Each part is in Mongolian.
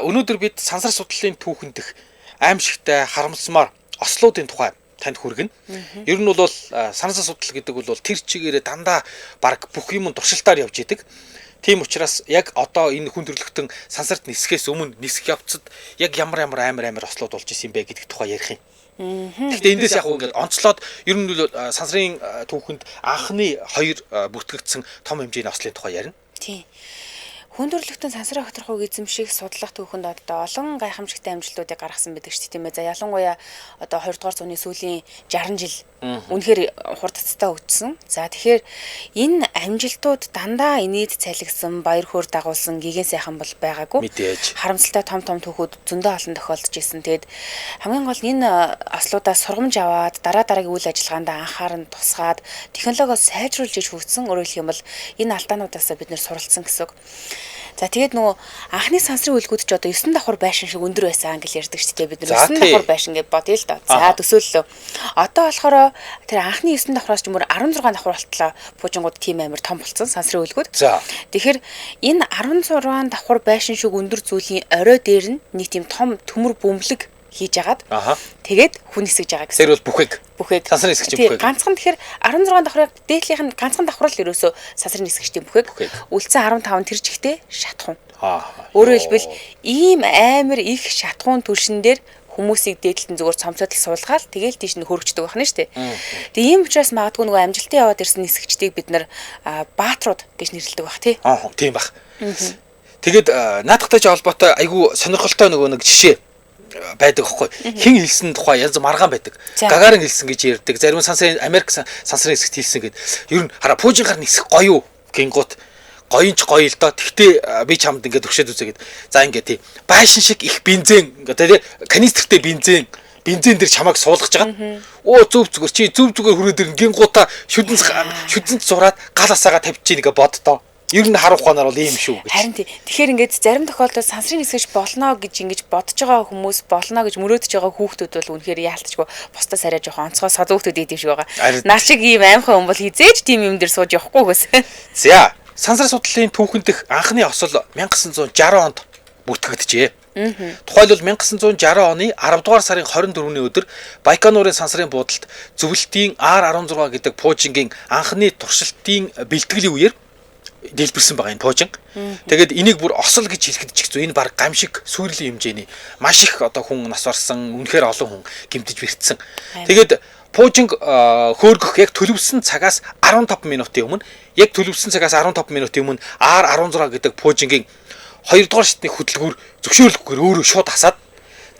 Өнөөдөр бид сансар судлалын түүхэн дэх аимшигтай харамсмаар ослоудын тухай танд хүргэнэ. Ер нь бол сансар судлал гэдэг бол тэр чигээрээ дандаа баг бүх юм туршилтаар явж идэг. Тийм учраас яг одоо энэ хүн төрөлхтөн сансарт нисэхээс өмнө нисэх явцад яг ямар ямар амар амар ослууд болж исэн юм бэ гэдэг тухай ярих юм. Гэхдээ эндээс яг ингээд онцлоод ер нь бол сансрын түүхэнд анхны хоёр бүртгэгдсэн том хэмжээний ослын тухай ярина. Тийм. Хүн төрөлхтөн сансрын огторхойг эзэмших судлах түүхэнд одоо олон гайхамшигтай амжилтуудыг гаргасан байдаг шүү дээ, тийм ээ. За, ялангуяа одоо 20 дугаар зууны сүүлийн 60 жил үнэхээр хурдцтай хөгжсөн. За, тэгэхээр энэ амжилтууд дандаа инээд цалигсан, баяр хөөр дагуулсан гигэн сайхан бол байгаагүй. Мэдээж. Харамсалтай том том түүхүүд зөндөө олон тохиолдож исэн. Тэгээд хамгийн гол нь энэ ослуудаас сургамж аваад дараа дараагийн үйл ажиллагаанд анхааран тусгаад технологио сайжруулж иж хөгжсөн. Өөрөөр хэлэх юм бол энэ алдаануудаас бид нэр суралцсан гэсэн үг. За, тэгээд нөгөө анхны сансрын үлгүүд ч одоо 9 давхар байшин шиг өндөр байсан гэж ярьдаг шүү дээ. Бид нар 9 давхар байшин гэж бодъё л доо. За, төсөөллөө. Одоо болохоор тэр анхны 9 давхраас ч мөр 16 давхар болтлоо пуужингууд тийм амар том болсон сансрын үлгүүд. Тэгэхээр энэ 16 давхар байшин шиг өндөр зүйлийн орой дээр нь нэг тийм том төмөр бөмбөлөг хийж агаад тэгээд хүн нисгэж байгаа гэсэн. Тэр бол бүхэг. Бүхэг. Сансрын нисгчийн бүхэг. Ганцхан тэгэхээр 16 давхрыг дээдлийнх нь ганцхан давхар л ерөөсөө сансрын нисгчдийн бүхэг. Үлдсэн 15 тэр чигтээ шатхуун. Өөрөөр хэлбэл ийм амар их шатхуун түлшин дээр хүмүүсийг дээдлэлтэн зүгээр цомцоод л суулгаал тэгээл тийш нь хөргөчдөг байна шүү дээ. Тэгээ ийм учраас магадгүй нөгөө амжилтын яваад ирсэн нисгчдийг бид нар баатрууд гэж нэрлэдэг бах тий. Аа, тийм бах. Тэгээд наадахтай ч холбоотой айгүй сонирхолтой нөгөө нэг жишээ байдаг аахгүй. Хин хэлсэн тухай янз маргаан байдаг. Гагарин хэлсэн гэж ярьдаг. Зарим сансрын Америк сансрын хэсэгт хэлсэн гэд. Ер нь хараа пуужингаар нисэх гоё юу гингууд гоён ч гоё л доо. Тэгтээ би чамд ингээд өгшөөд үзээ гэд. За, ингээд тий. Байшин шиг их бензин ингээд тий канистртэй бензин бензин дээр чамайг суулгаж байгаа. Өө, зөв зүгээр чи зөв зүгээр хүрээд ирнэ гингуудаа шүдэн шүдэн зураад гал асаага тавьчих нэгэ боддоо. Ер нь харах ухаанаар бол ийм шүү гэж. Харин тий. Тэгэхээр ингээд зарим тохиолдолд сансрын нисгэж болно гэж ингэж бодож байгаа хүмүүс, болно гэж мөрөөдөж байгаа хүүхдүүд бол үнэхээр яалтчгүй бусдаас арай жоохон онцгой сод хүүхдүүд идэв шиг байгаа. Наа шиг ийм аимхай хүн бол хизээж тийм юм дээр сууж явахгүй гэсэн. За, сансар судлалын түүхэн дэх анхны осол 1960 онд бүртгэгджээ. Тухайлбал 1960 оны 10 дугаар сарын 24-ний өдөр Байконурын сансрын буудалд зөвлөлтийн R16 гэдэг пуужингийн анхны туршилтын бэлтгэлийн үеэр дэлбэрсэн байгаа энэ пуужин. Тэгээд энийг бүр осол гэж хэлэхэд ч хэцүү. Энэ баг гамшиг сүйрлийн хэмжээний маш их одоо хүн нас барсан, үнэхээр олон хүн гэмтэж бэртсэн. Тэгээд пуужинг хөөргөх яг төлөвлөсөн цагаас 15 минутын өмнө, яг төлөвлөсөн цагаас 15 минутын өмнө R16 гэдэг пуужингийн 2 дугаар шатны хөдөлгүүр зөвшөөрлөхгүйгээр өөрөө шууд асаад.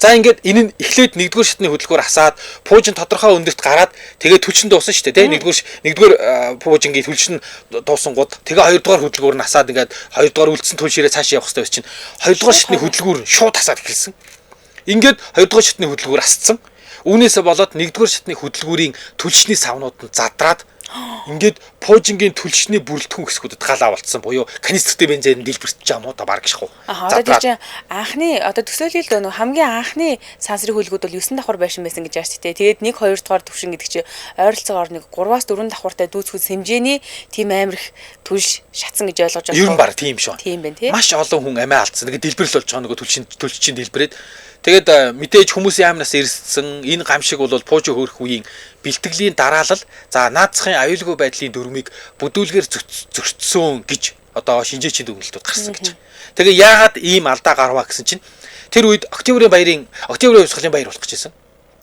За, ингээд энэ нь эхлээд 1-р шатны хөдөлгөөр асаад пуужин тодорхой өндөрт гараад тэгээ түлшин дууссан шүү дээ, тий. 1-р пуужингийн түлшин дуусангууд тэгээ 2-р хөдөлгөөр нь асаад ингээд 2-р үлдсэн түлшээрээ цааш явах хэрэгтэй байсан чинь 2-р шатны хөдөлгөөр нь шууд асаад эхэлсэн. Ингээд 2-р шатны хөдөлгөөр асцсан. Үүнээсээ болоод 1-р шатны хөдөлгүүрийн түлшний савнууд нь задраад ингээд пуужингийн түлшний бүрэлдэхүүн хэсгүүдэд гал авалтсан буюу канистртэй бензин дэлбэрч байгаа юм уу да баг шахуу. Аа, одоо тэр чинь анхны одоо төсөөлөл дөө нөх хамгийн анхны сансрын хүлгүүд бол 9 давхар байшин байсан гэж яаж тээ. Тэгээд 1 2 дугаар түвшин гэдэг чинь ойролцоогоор нэг 3-аас 4 давхартай дүүцхүүц хэмжээний тийм амар их түлш шатсан гэж ойлгож байна. Ер нь баг тийм шүү. Тийм байна тий. Маш олон хүн амиа алдсан. Тэгээд дэлбэрэл болж байгаа нөгөө түлшин түлшчин дэлбэрээд тэгээд мэдээж хүмүүсийн амнаас эрсдсэн энэ гамшиг бол пуужин хөөрөх үеийн бэлтгэлийн дараалал, за, наацхийн аюулгүй байдлын дүрмийг бүдүүлгээр зөрчсөн гэж одоо шинжээчийн дүгнэлтүүд гарсан гэж. Тэгээ яагаад ийм алдаа гарваа гэсэн чинь тэр үед октябрийн баярын октябрийн хувьсгалын баяр болох гэж байсан.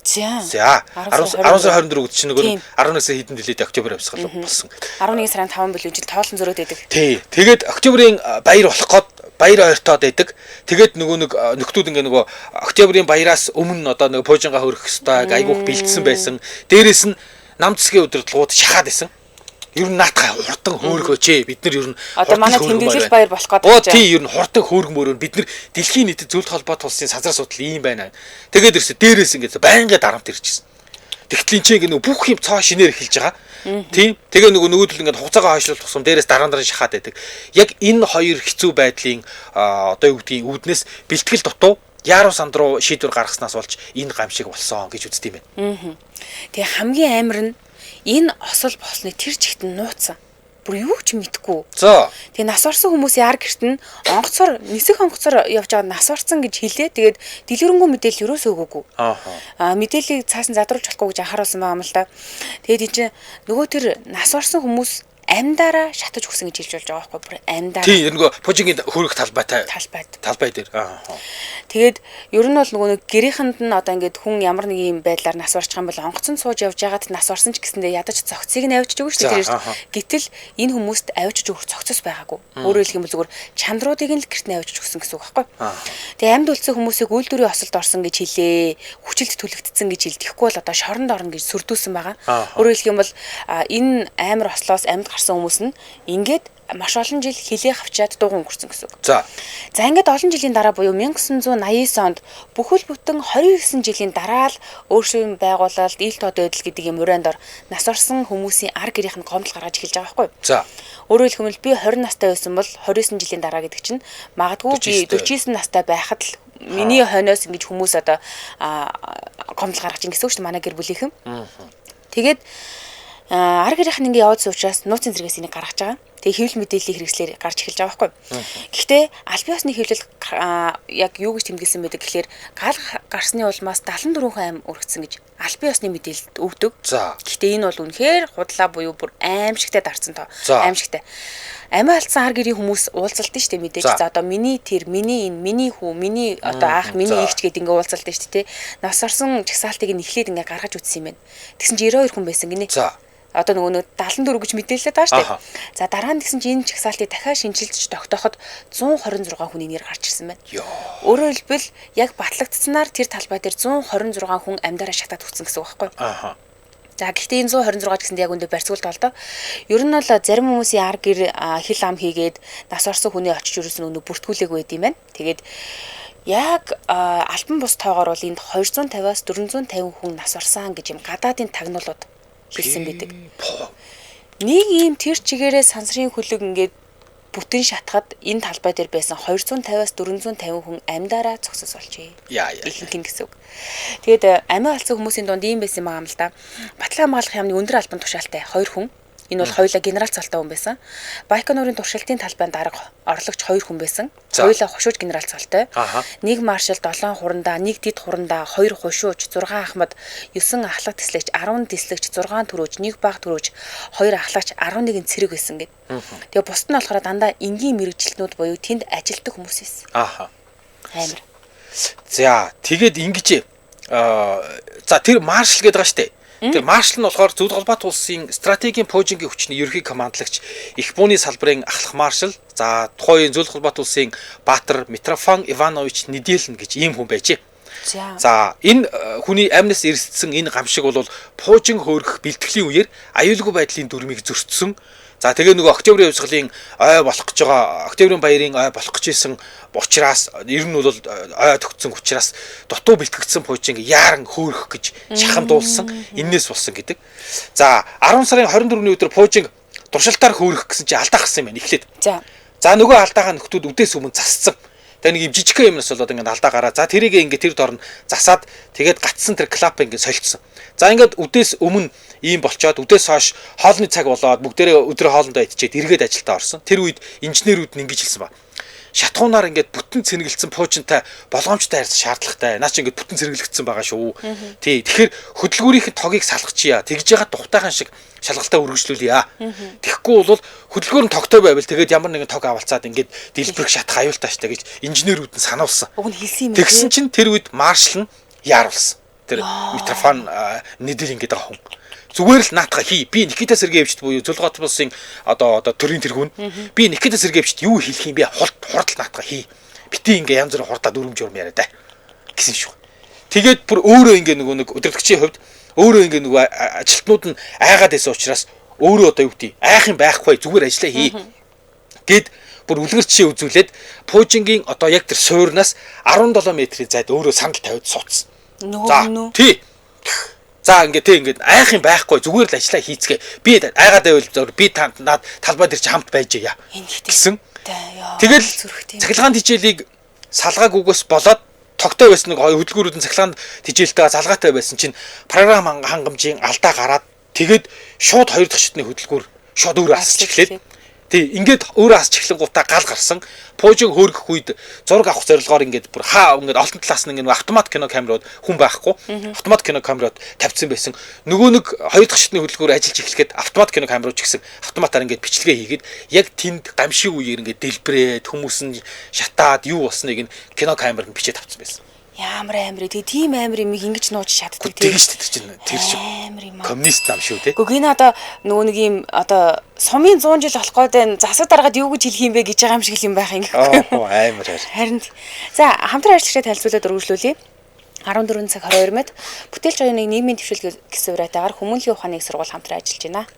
За. 10 сарын 24 гэдэг чинь нөгөө 11 сарын хэдэн дэлээд октябрийн хувьсгал болсон. 11 сарын 5 билүү жил тоолон зөрөөд байдаг. Тий. Тэгээд октябрийн баяр болох гээд баяр ойртоод байдаг. Тэгээд нөгөө нэг нөхдүүд ингээ нөгөө октябрийн баяраас өмнө одоо нөгөө пуужингаа хөрөх хэвээр айгүйх бэлдсэн байсан. Дээрээс нь нам засгийн удирдлагууд шахаад байсан. Ер нь наатахай хурдан хөөргөөч. Бид нар ер нь одоо манай тэмдэглэл баяр болох гээд байна. Тий, ер нь хурдан хөөргмөр бид нар дэлхийн нийтэд зөвлөлт холбоот улсын сансар судал ийм байна. Тэгээд ирсэн дээрээс ингээд байнгын дарамт ирчихсэн. Тэгтэл энэ чинь нөгөө бүх юм цоо шинээр эхэлж байгаа. Тийм. Тэгээ нөгөө нөгөөдөл ингээд хугацаагаа хойшлуулах тусам дээрээс дараа дараа шахаад байдаг. Яг энэ хоёр хэцүү байдлын одоо юу гэдгийг үүднээс бэлтгэл дутуу Яруу санд руу шийдвэр гаргаснаас болж энэ гамшиг болсон гэж үздэг юм байна. Тэгээ хамгийн амар нь энэ осол болсныг тэр чигт нь нууцсан. Бүр юу ч мэдэхгүй. За. Тэгээ нас орсон хүмүүсийн ар гэрт нь онгоцоор нисэх онгоцоор явж байгаа нас орсон гэж хэлээ. Тэгээд дэлгэрэнгүй мэдээлэл ерөөсөө өгөөгүй. Ааха. Мэдээллийг цааш нь задруулж болохгүй гэж анхааруулсан байгаа юм л та. Тэгээд энэ чинь нөгөө тэр нас орсон хүмүүс амьдаараа шатаж өгсөн гэж хэлж болж байгаа байхгүй, бүр амьдаараа. Тийм, нөгөө пужингийн хөрөх талбайтай. Талбайд. Талбай дээр. Аа. Тэгээд ер нь бол нөгөө нэг гэрийнхэнд нь одоо ингээд хүн ямар нэг юм байдлаар нас орчих юм бол онгоцонд сууж явж байгаад нас орсон ч гэсэндээ ядаж цогцыг нь авчиж өгнө шүү дээ. Гэтэл энэ хүмүүст авчиж өгөх цогцос байгаагүй. Өөрөөр хэлэх юм бол зүгээр чандруудыг нь л гэрт нь авчиж өгсөн гэсэн үг байхгүй. Тэгээ амьд үлдсэн хүмүүсийг үйлдвэрийн осолд орсон гэж хэлээ. Хүчилд түлэгдсэн гэж хэл. Тэгэхгүй бол одоо шоронд орно гэж сүрдүүлсэн байгаа. Өөрөөр хэлэх юм бол энэ амар ослоос амьд гарсан хүмүүс нь ингээд маш олон жил хилээ хавчаад дууган өнгөрсөн гэсэн үг. За. За ингээд олон жилийн дараа буюу 1989 онд бүхэл бүтэн 29 жилийн дараа л өөршин байгуулалт, ил тод байдал гэдэг юм урайнд ор нас орсон хүмүүсийн ар гэрийнх нь гомдол гаргаж эхэлж байгаа байхгүй юу? За. Өөрөөр хэлбэл би 20 настай байсан бол 29 жилийн дараа гэдэг чинь магадгүй би 49 настай байхад л миний хойноос ингэж хүмүүс одоо гомдол гаргаж ин гэсэн үг шүү дээ манай гэр бүлийнхэн. Тэгээд ар гэрийнх нь ингээ явуулсан учраас нууцын зэргээс энийг гаргаж байгаа. Тэгээ хэвлэл мэдээллийн хэрэгслээр гарч эхэлж байгаа байхгүй. Гэхдээ аль биесны хэвлэл яг юу гэж тэмдэглэсэн байдаг гэхлээр гал гарсны улмаас 74 хүн ам өргөцсөн гэж аль биесны мэдээлэлд өгдөг. Гэхдээ энэ бол үнэхээр худлаа буюу бүр аимшигтай дарцсан тоо. Аимшигтай. Амиа алдсан ар гэрийн хүмүүс уулзалт нь шүү дээ мэдээж. За одоо миний тэр, миний энэ, миний хүү, миний одоо аах, миний эгч гэдэг ингээ уулзалт нь шүү дээ. Нас орсон жагсаалтыг нь эхлээд ингээ гаргаж үзсэн юм байна. Тэгсэн чинь 92 хүн байсан гинэ. Одоо нөгөө 74 гэж мэдээлэлээ даа шүү дээ. За дараа нь тэгсэн чинь энэ жагсаалтыг дахиад шинжилж тогтооход 126 хүний нэр гарч ирсэн байна. Өөрөөр хэлбэл яг батлагдсанаар тэр талбай дээр 126 хүн амьдараа шатаад өгсөн гэсэн үг байхгүй юу? Аа. За гэхдээ энэ 126 гэсэнд яг үндэ барьцгүй л доо. Ер нь бол зарим хүмүүсийн ар гэр хил ам хийгээд нас орсон хүний очиж ирсэн өнөө бүртгүүлээгүй байд юм байна. Тэгээд яг альбан бус тоогоор бол энд 250-аас 450 хүн нас орсон гэж юм гадаадын тагнуулууд хэлсэн байдаг. Нэг ийм тэр чигээрээ сансрын хөлөг ингээд бүтэн шатхад энэ талбай дээр байсан 250-аас 450 хүн амьдараа зогсос болжээ. Ихэнх нь гэсэн үг. Тэгээд амиа алдсан хүмүүсийн дунд ийм байсан юм аа л да. Батлан хамгаалах яамны өндөр албан тушаалтай 2 хүн. Энэ бол хоёулаа генерал цолтой хүн байсан. Байконурын туршилтын талбайн дарга орлогч 2 хүн байсан. Хоёулаа хошууч генерал цолтой. Нэг маршал 7 хурандаа, нэг дид хурандаа, 2 хошууч, 6 ахмад, 9 ахлах тэслэгч, 10 тэслэгч, 6 төрөөж, 1 баг төрөөж, 2 ахлагч, 11 цэрэг байсан гэд. Тэгээ бусд нь болохоор дандаа энгийн мэрэгжилтнүүд буюу тэнд ажилтдаг хүмүүс байсан. Амар. За тэгээд ингэж за тэр маршал гэдэг байгаа шүү дээ. Тэр маршал нь болохоор Зөвлөх холбоот улсын стратегийн пуужингийн хүчний ерөнхий командлагч их бууны салбарын ахлах маршал, за тухайн Зөвлөх холбоот улсын Баатар Митрофан Иванович Неделин гэж ийм хүн байжээ. За энэ хүний амнаас эрсдсэн энэ гамшиг бол пуужин хөөрөх бэлтгэлийн үеэр аюулгүй байдлын дүрмийг зөрчсөн. За тэгээ нөгөө октябрийн хувьсгалын ой болох гэж байгаа, октябрийн баярын ой болох гэж исэн учраас ер нь бол ой төгтсөн учраас дутуу бэлтгэгдсэн пуужинг яаран хөөрөх гэж шахамдуулсан. Эннээс болсон гэдэг. За 10 сарын 24-ний өдөр пуужинг туршилтаар хөөрөх гэсэн чинь алдаа гарсан юм байна эхлээд. За нөгөө алдаагаа нөхдүүд үдээс өмнө зассан. Тэгээ нэг юм жижигхэн юмнаас болоод ингээд алдаа гараа. За тэрийг ингээд тэр дор нь засаад тэгээд гатсан тэр клап ингээд солилцсон. За ингээд үдээс өмнө ийм болчоод үдээс хойш хоолны цаг болоод бүгдээрээ өдрөө хоолндоо идчихэд эргээд ажилдаа орсон. Тэр үед инженерүүд нь ингэж хэлсэн ба. Шатхуунаар ингээд бүтэн цэнгэлцсэн пуужинтай болгоомжтой харьцах шаардлагатай. Наа чи ингээд бүтэн цэнгэлэгдсэн байгаа шүү. Тий. Тэгэхээр хөдөлгүүрийнх нь тогийг салгачихъя. Тэгж яагаад тухтайхан шиг шалгалтаа үргэлжлүүлье. Тэгэхгүй бол хөдөлгүүр нь тогтой байвал тэгээд ямар нэгэн тог авалцаад ингээд дэлбэрэх шатах аюултай штэ гэж инженерүүд нь сануулсан. Уг нь хэлсэн юм. Тэгсэн чинь тэр үед маршал нь яаруулсан. Тэр Митрофан Неделин гэдэг хүн. Зүгээр л наатаха хий. Би Никита Сергеевичт буюу Зөвлөх холбоот улсын одоо төрийн тэргүүн. Би Никита Сергеевичт юу хэлэх юм бэ? Хурдл наатаха хий. Бити ингээ янз бүрийн хурдаа дүрм журм яриа да гэсэн шүү. Тэгээд бүр өөрөө ингээ нөгөө нэг удирдагчийн хувьд өөрөө ингээ нөгөө ажилтнууд нь айгаад байсан учраас өөрөө одоо юу гэдэг айх юм байхгүй зүгээр ажиллаа хий. Гэд бүр үлгэр жишээ үзүүлээд пуужингийн одоо яг тэр суурнаас 17 метрийн зайд өөрөө сандал тавиад суудсан. За тий. За ингээ тий ингээ айх юм байхгүй зүгээр л ажиллаа хийцгээ. Би айгаад байвал зөв би та над талбай дээр чи хамт байж яа гэсэн. Тэгэл цахилгаан тижээлийг салгаагүйгээс болоод тогтой байсан нэг хоёр хөдөлгүүрүүд нь цахилгаан тижээлтэйгээ залгаатай байсан чинь програм хангамжийн алдаа гараад тэгээд шууд хоёр дахь шатны хөдөлгүүр Шууд өөрөө асч эхлээд. Тий, ингээд өөрөө асч эхлэнгуутаа гал гарсан. Пуужин хөөргөх үед зураг авах зорилгоор ингээд бүр хаа ингээд олон талаас нь ингээд автомат кино камерууд хүн байхгүй. Автомат кино камерууд тавьсан байсан. Нөгөө нэг хоёр дахь шатны хөдөлгөөр ажиллаж эхлэхэд автомат кино камерууд ч гэсэн автоматар ингээд бичлэгээ хийгээд яг тэнд гамшиг үеэр ингээд дэлбэрээд хүмүүс нь шатаад юу болсныг нь кино камеранд бичээд авсан байсан. Ямар амар тэгээ тийм амар юм ингэж нууж шатдаг тийм шүү дээ, тэр чинь тэр чинь амар юм аа. Коммунист нам шүү те. Гэхдээ энэ одоо нөгөө нэг юм одоо сумын 100 жил болох гээд байна. Засаг даргаад юу гэж хэлэх юм бэ гэж байгаа юм шиг юм байх юм. Аа амар харин. За хамтран ажиллагчдад танилцуулаад өргөжлүүлье. 14 цаг 22 минут бүтээлч оюуныг нийгмийн дэвшил гэсэн уриатайгаар хүмүүнлэгийн ухааны их сургууль хамтран ажиллаж байна.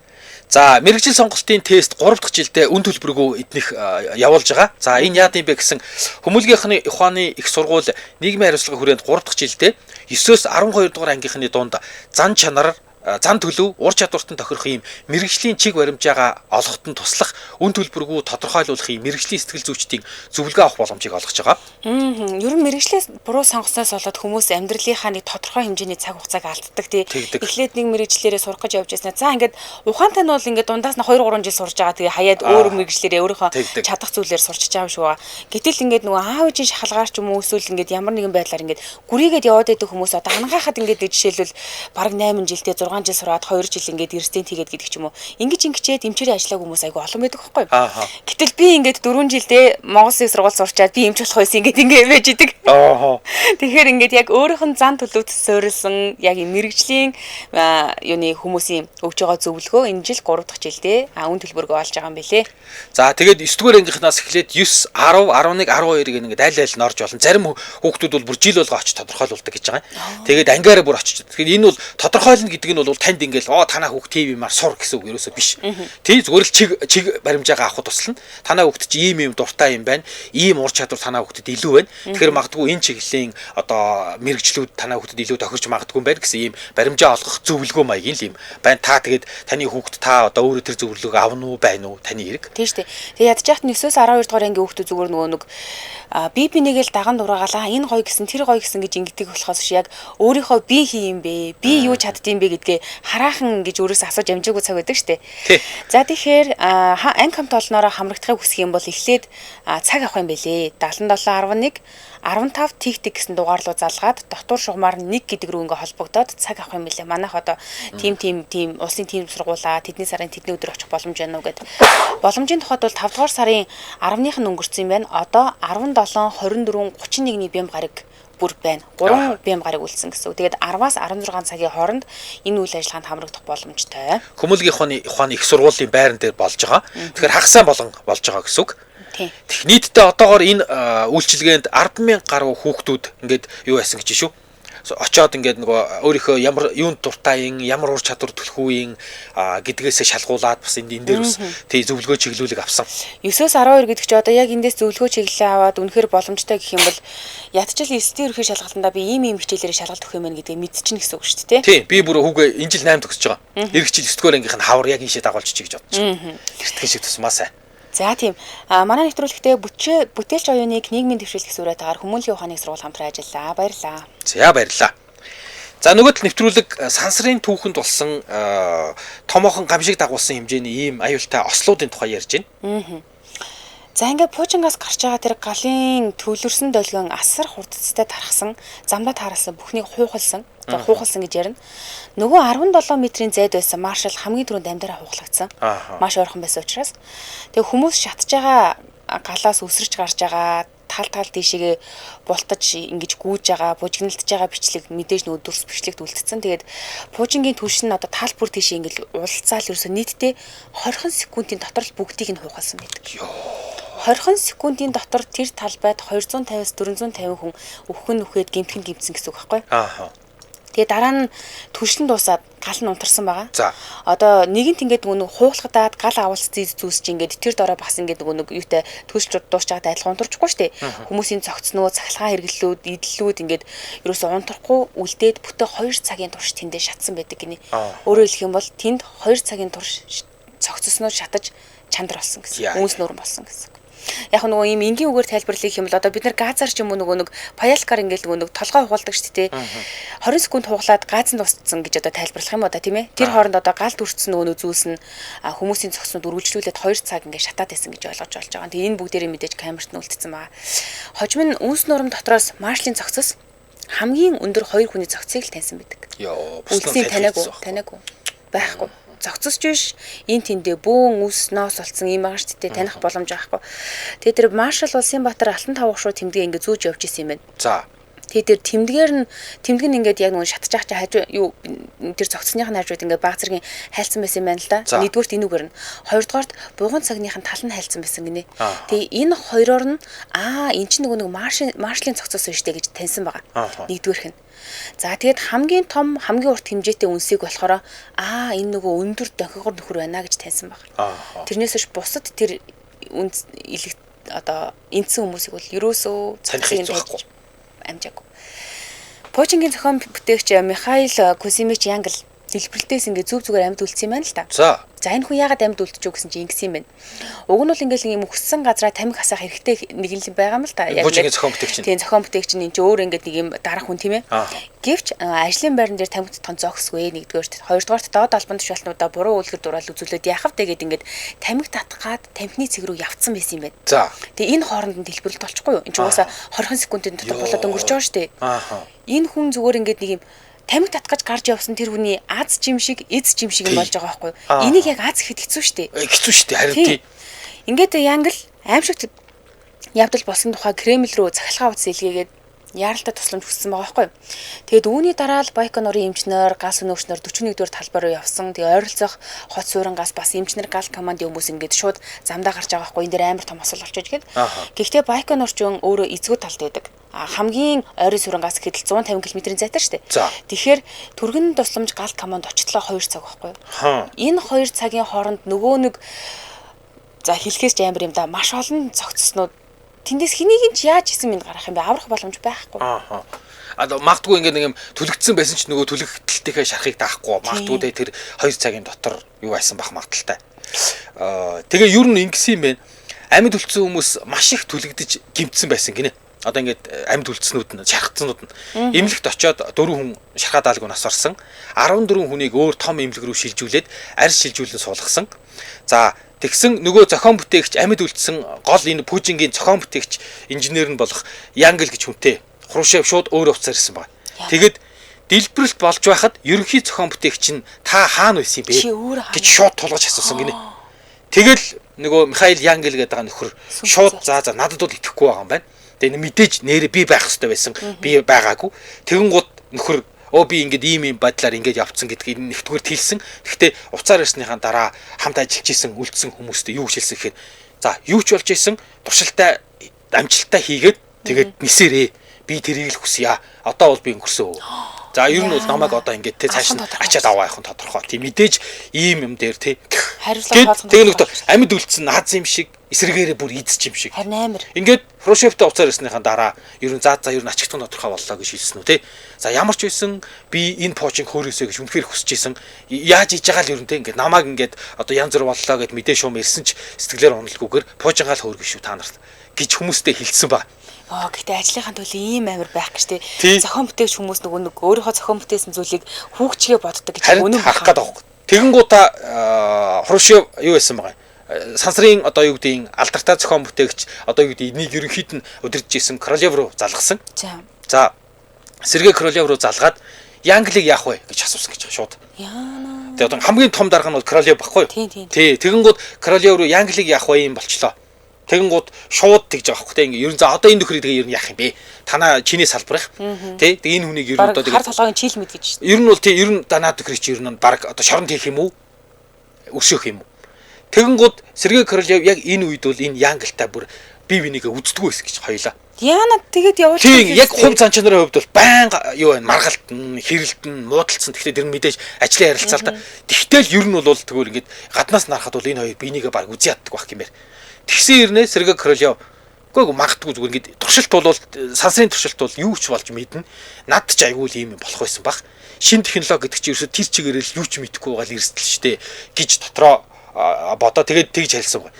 За мэргэжил сонголтын тест 3 дахь жилдээ үн төлбөргүй эднийх явуулж байгаа. За энэ яад юм бэ гэсэн хүмүүнлэгийн ухааны их сургууль нийгмийн хариуцлагын хүрээнд 3 дахь жилдээ 9-өөс 12 дугаар ангийнхны дунд зан чанар, зан төлөв, ур чадварт нь тохирох ийм мэргэжлийн чиг баримжаагаа олоход нь туслах үн төлбөргүй тодорхойлуулах ийм мэргэжлийн сэтгэл зүйчдийн зөвлөгөө авах боломжийг олгож байгаа. Ер нь мэргэжлээс буруу сонгосноос болоод хүмүүс амьдралынхаа нэг тодорхой хэмжээний цаг хугацааг алддаг тий. Эхлээд нэг мэргэжлээрээ сурах гэж явж байснаа. За ингээд ухаантай нь бол ингээд дундаас нь 2 3 жил сурж байгаа. Тэгээ хаяад өөр мэргэжлээрээ өөрийнхөө чадах зүйлээр сурчиж байгаа юм шиг байгаа. Гэтэл ингээд нөгөө аав ээжийн шахалгаар ч юм уу эсвэл ингээд ямар нэгэн байдлаар ингээд гүрийгээд яваад байдаг хүмүүс одоо ангаахад ингээд жишээлбэл бараг 8 жилдээ 6 жил сураад 2 жил ингээд эрсдэн тийгээд гэдэг ч юм уу. Ингэж ингэчээд эмчээрээ ажиллаагүй хүмүүс айгүй олон байдаг байхгүй юу? Гэтэл би ингээд 4 жилдээ Монгол Улсын сургууль сурчаад би эмч болох байсан ингээд ингээд байж идэг. Тэгэхээр ингээд яг өөрийнх нь зан төлөвт суурилсан яг юм мэрэгжлийн юуны хүмүүсийн өгж байгаа зөвлөгөө энэ жил 3 дахь жилдээ үн төлбөргөө олж байгаа юм билэ. За тэгээд 9 дугаар ангийнхнаас эхлээд 9, 10, 11, 12-ыг ингээд аль аль нь орж болно. Зарим хүүхдүүд бол бүр жил болго очиж тодорхойлуулдаг гэж байгаа юм. Тэгээд ангиараа бүр очиж. Тэгэхээр энэ бол тодорхойлно гэдэг нь бол танд ингээл оо танаа хүүхд тийм юмар сур гэсэн үг ерөөсөө биш. Тий зүгээр л чиг баримжаагаа авахд туслана. Танаа хүүхд чи ийм ийм дуртай юм байна. Ийм ур чадвар танаа хүүхдэд илүү байна. Тэгэхээр магадгүй энэ чиглэлийн одоо мэрэгчлүүд танаа хүүхдэд илүү тохирч магадгүй юм байна гэсэн ийм баримжаа олгох зөвлөгөө маягийн л юм байна. Та тэгээд таны хүүхд та одоо өөрөө тэр зөвлөгөөг авна уу байна уу таны хэрэг. Тийм шүү дээ. Тэгээд ядж яхад 9-өөс 12 дугаар ангийн хүүхдүүд зүгээр нөгөө нэг би бинийгэл даган дураагаалаа энэ гоё гэсэн тэр гоё гэсэн гэж ингэдэг болохоос биш яг өөрийнхөө би хий юм бэ? Би юу чаддсан бэ гэдгээ хараахан гэж өөрөөсөө асууж амжаагүй цаг байдаг штэ. За тэгэхээр анги хамт олноороо хамрагдахыг хүсэх юм бол эхлээд цаг авах юм бэлээ. 77.11 15 тиг тиг гэсэн дугаар руу залгаад дотор шугамар 1 гэдэг рүү ингээ холбогдоод цаг авах юм бэлээ. Манайх одоо тим тим тим улсын тим сургуулаа тэдний сарын тэдний өдөр очих боломж байна уу гэд. Боломжийн тухайд бол 5 дугаар сарын 10-ных нь өнгөрцөн юм байна. Одоо 17 24 31-ний бямб гараг бүр байна. 3 бям гараг үлдсэн гэсэн үг. Тэгээд 10-аас 16 цагийн хооронд энэ үйл ажиллагаанд хамрагдах боломжтой. Хүмүүнлэгийн ухааны их сургуулийн байран дээр болж байгаа. Тэгэхээр хагас сайн болгон болж байгаа гэсэн үг. Тэг нийтдээ одоогоор энэ үйлчилгээнд 10,000 гаруй хүүхдүүд ингээд юу яасан гэж шүү. Очоод ингээд нөгөө өөрийнхөө ямар юунд дуртай юм, ямар ур чадвар төлхөө юм гэдгээсээ шалгуулад бас энэ дээр бас тий зөвлөгөө чиглүүлэг авсан. 9-өөс 12 гэдэг чи одоо яг эндээс зөвлөгөө чиглэлээ аваад үнэхээр боломжтой гэх юм бол ядчил 9-ийн ерөнхий шалгалтандаа би ийм ийм хичээлээр шалгалт өгөх юм байна гэдгээ мэдчихнэ гэсэн үг шүү дээ. Тий, би бүр хүүгээ энэ жил 8 төгсөж байгаа. Ирэх жил 9 дугаар ангийнх нь хавар яг ийшээ дагуулж чий гэж бодож байгаа. Эртгэн шиг тусмаасай. За тийм. Манай нэвтрүүлэгтээ бүтээлч оюуныг нийгмийн дэвшил гэсэн уриатайгаар хүмүүнлэгийн ухааны сургууль хамтран ажиллаа. Баярлалаа. За баярлалаа. За нөгөө тал нэвтрүүлэг сансрын түүхэнд болсон томоохон гамшиг дагуулсан хэмжээний ийм аюултай ослуудын тухай ярьж байна. За ингээд пуужингаас гарч байгаа тэр галын төвлөрсөн долгион асар хурдцтай тархсан, замдаа таарсан бүхнийг хуухалсан. За хуухалсан гэж ярина. Нөгөө 17 метрийн зайд байсан маршал хамгийн түрүүнд амьдараа хуухлагдсан. Маш ойрхон байсан учраас. Тэгээ хүмүүс шатж байгаа галаас үсэрч гарч байгаа тал тал тийшээгээ бултаж ингэж гүйж байгаа, бужигналтж байгаа бичлэг мэдээж нөгөө дүрс бичлэгт үлдсэн. Тэгээд пуужингийн түвшин нь одоо тал бүр тийшээ ингэж уулзаал ерөөсөө нийтдээ 20 секундын дотор л бүгдийг нь хуухалсан байдаг. 20 секундын дотор тэр талбайд 250-аас 450 хүн өвхөн нүхэд гэмтгэн гэмтсэн гэсэн үг байхгүй юу? Тэгээ дараа нь түлшин дуусаад гал нь унтарсан байгаа. Одоо нэгэнт ингээд нөгөө нэг хуулгадаад гал авалцсан зүйлс чи ингээд тэр дорой бас ингээд нөгөө нэг юутай түлш дуусч байгаад адилхан унтарчихгүй шүү дээ. Хүмүүсийн цогцноо, цахилгаан хэрэглэлүүд, идлэлүүд ингээд ерөөсөө унтрахгүй үлдээд бүтэ 2 цагийн турш тэндээ шатсан байдаг гинэ. Өөрөөр хэлэх юм бол тэнд 2 цагийн турш цогцсноо шатаж чандар болсон гэсэн. Үнс нүүрэн болсон гэсэн. Яг нөгөө ийм энгийн үгээр тайлбарлах юм бол одоо бид нар газар ч юм уу нөгөө нэг паялкаар ингээл нөгөө нэг толгой хугалдаг шүү дээ. 20 секунд хуглаад газ нь дууссан гэж одоо тайлбарлах юм уу да, тийм ээ. Тэр хооронд одоо галд үрцсэн нөгөө зүйлс нь хүмүүсийн цогцнууд үргэлжлүүлээд 2 цаг ингээд шатаад байсан гэж ойлгож болж байгаа. Тэгээ энэ бүгдээрээ мэдээж камерт нь үлдсэн байгаа. Хожим нь үнс нурам дотроос маршлийн цогцос хамгийн өндөр 2 хүний цогцыг л таньсан байдаг. Йоо, бусдын таниагүй байхгүй. Зогцосч биш энэ тэндээ бөөн үс ноос олцсон юм байгаа шүү дээ, таних боломж байхгүй. Тэгээ тэр маршал улсын Баатар алтан тавгах шуу тэмдгээ ингээд зүүж явж исэн юм байна. За. Тэгээ тэр тэмдгээр нь тэмдэг нь ингээд яг нөгөө шатж байгаа чи хажуу юу тэр зогцсных нь хажууд ингээд баг зэргийн хайлцсан байсан юм байна л да. Нэгдүгüрт энүүгээр нь, хоёрдугаарт буган цагных нь тал нь хайлцсан байсан гинэ. Тэгээ энэ хоёроор нь аа эн чинь нөгөө нэг маршлийн цогцос биш үү гэж таньсан байгаа. Нэгдүгээрх нь. За тэгээд хамгийн том хамгийн урт хэмжээтэй үнсийг болохоор аа энэ нөгөө өндөр дохигор нөхөр байна гэж таньсан баг. Тэрнээс хойш бусад тэр үнс илэг одоо эндсэн хүмүүсийг бол ерөөсөө таних байхгүй амжаагүй. Пуужингийн зохион бүтээгч Михаил Кузьмич Янгл дэлбэрэлтээс ингээд зүв зүгээр амьд үлдсэн юм байна л та. За. За энэ хүн яагаад амьд үлдчихв гэсэн чинь ингэсэн юм байна. Уг нь бол ингээд юм өссөн газараа тамхи хасах хэрэгтэй нэг юм байгаа юм л та. Яг Пуужингийн зохион бүтээгч нь. Тийм, зохион бүтээгч нь энэ чинь өөр ингээд нэг юм дарах хүн тийм ээ. Гэвч ажлын байран дээр тамхи татхан зогсгүй нэгдүгээрт, хоёрдугаарт доод албан тушаалтнуудаа буруу үлгэр дураал үзүүлээд яхав тэгээд ингээд тамхи татах гад тамхины цэг рүү явцсан байсан юм байна. За. Тэгээ энэ хооронд нь дэлбэрэлт болчихгүй юу? Энэ чинь угаасаа 20 секундын дотор болоод өнгөрч байгаа шүү дээ. Энэ хүн зүгээр ингээд нэг юм тамхи татгаж гарч явсан тэр хүний аз жим шиг, эз жим шиг юм болж байгаа байхгүй юу? Энийг яг аз гэхэд хэцүү шүү дээ. Хэцүү шүү дээ. Харин тий. Ингээд Янгл аимшигт явдал болсон тухай Кремль рүү цахилгаан утас илгээгээд яаралтай тусламж хүссэн байгаа байхгүй юу? Тэгээд үүний дараа л Байконурын эмчнэр, гал сөнөөгчнөр 41-р талбай руу явсан. Тэгээ ойролцоох хот суурангаас бас эмчнэр гал командын хүмүүс ингээд шууд замдаа гарч байгаа байхгүй юу? Энэ дээр амар том осол болчихж гээд. Гэхдээ Байконур ч өөрөө эзгүй талд байдаг. Хамгийн ойрын суурангаас гэхэд л 150 км-ийн зайтай шүү дээ. Тэгэхээр түргэн тусламж гал команд очлоо 2 цаг байхгүй юу? Энэ 2 цагийн хооронд нөгөө нэг за хэлэхээс ч амар юм да маш олон цогцснууд тэндээс хэнийг нь ч яаж исэн минь гарах юм бэ? Аврах боломж байхгүй. Аа. Магадгүй ингээд нэг юм түлэгдсэн байсан ч нөгөө түлэгдэлтийнхээ шархыг даахгүй. Магадгүй те тэр 2 цагийн дотор юу байсан бах магадaltaй. Тэгээ ер нь ингэсэн юм байна. Амьд үлдсэн хүмүүс маш их түлэгдэж гимтсэн байсан гинэ. Одоо ингээд амьд үлдснүүд нь, шархацсанууд нь эмнэлэгт очиод 4 хүн шархаа даалгүй нас орсон. 14 хүнийг өөр том эмнэлэг рүү шилжүүлээд арьс шилжүүлэн суулгасан. За тэгсэн нөгөө зохион бүтээгч амьд үлдсэн гол энэ Пуужингийн зохион бүтээгч инженер нь болох Янгл гэж хүнтэй Хрушев шууд өөр уцаар ирсэн байна. Тэгээд дэлбэрэлт болж байхад ерөнхий зохион бүтээгч нь та хаана байсан юм бэ гэж шууд тулгаж асуусан гинэ. Тэгэл нөгөө Михаил Янгл гэдэг байгаа нөхөр шууд за надад бол итгэхгүй байгаа юм байна. Тэгээ мэдээж нэрээ би байх хэрэгтэй байсан. Би байгаагүй. Тэгэнгუთ нөхөр би ингээд ийм ийм байдлаар ингээд явцсан гэдгийг нэгдүгээр хэлсэн. Гэхдээ уцаар ирснийхаа дараа хамт ажиллаж исэн үлдсэн хүмүүстээ юу гэж хэлсэн гэхээр за юу ч болж исэн туршилтаа амжилттай хийгээд тэгээд нисээрээ би тэрийг л хүсье. Одоо бол би өнгөрсөө. За ер нь бол намайг одоо ингээд те цааш нь ачаад аваа явах нь тодорхой. Тийм мэдээж ийм юм дээр те хариуцлага тооцох. Тэгээ нөгтөө амьд үлдсэн наз юм шиг эсрэгээрээ бүр эз юм шиг. Харин амар. Ингээд Хрушевтэй уцаар ирснийхаа дараа ер нь за ер нь ачигдах нь тодорхой боллоо гэж хэлсэн үү те. За ямар ч байсан би энэ пуужинг хөөрөөсэй гэж үнэхээр хүсэж исэн. Яаж хийж байгаа л ер нь те ингээд намайг ингээд одоо янз бүр боллоо гэд мэдээ шуум ирсэн ч сэтгэлээр уналгүйгээр пуужингаа л хөөргөн шүү та нарт гэж хүмүүстэй хэлсэн ба. Гэхдээ ажлынхаа төлөө ийм амар байх гэж тий. Зохион бүтээгч хүмүүс нөгөө нэг өөрийнхөө зохион бүтээсэн зүйлийг хүүгчгээ боддог гэж үнэн харах гээд байгаа. Тэгэнгүүтээ Хрушев юу байсан байгаа юм? Сансрын одоо юу гэдгийг алдартай зохион бүтээгч одоо юу гэдгийг энийг ерөнхийд нь удирдах исэн Королев руу залгасан. За Сергей Королев руу залгаад Янглыг яах вэ гэж асуусан гэж байгаа шууд. Яана. Тэгээ одоо хамгийн том дарга нь бол Королев баггүй юу? Тий. Тэгэнгүүт Королев руу Янглыг яах вэ юм болчлоо. Тэгэнгүүт шууд тэгж байгаа байхгүй те ингээ ер нь за одоо энэ нөхрийг тэгээ ер нь яах юм бэ? Танаа чиний салбарх тий. Тэгээ энэ хүнийг ер нь одоо тэгээ хар толгойн чийл мэд гэж шүү. Ер нь бол тий ер нь данаа нөхрийг чи ер нь баг одоо шорон тийх юм уу? Өшөөх юм уу? Тэгэнгүүт Сергей Королев яг энэ үед бол энэ Янглтай бүр бие бинийгээ үздэггүй байсан гэж хоёлаа. Яана тэгээд явуулчих. Тийм яг хувь зан чанарын хувьд бол байнга юу байна маргалтан, хэрэлдэн, муудалцсан. Гэхдээ тэр нь мэдээж ажлын харилцаа л та. Тэгтэл ер нь бол тэгвэл ингээд гаднаас нарахад бол энэ хоёр бинийгээ баг үзий яддаг байх юм байна. Тэгсэн ирнэ Сергей Королев үгүй магадгүй зүгээр ингээд туршилт бол сансрын туршилт бол юу ч болж мэднэ. Над ч айгүй л ийм юм болох байсан бах. Шин технологи гэдэг чинь ерөөсөө тэр чигээрэл юу ч мэдэхгүй байгаа л эрсдэл штэ гэж дотроо бодоо тэгээд тэгж хэлсэн байна.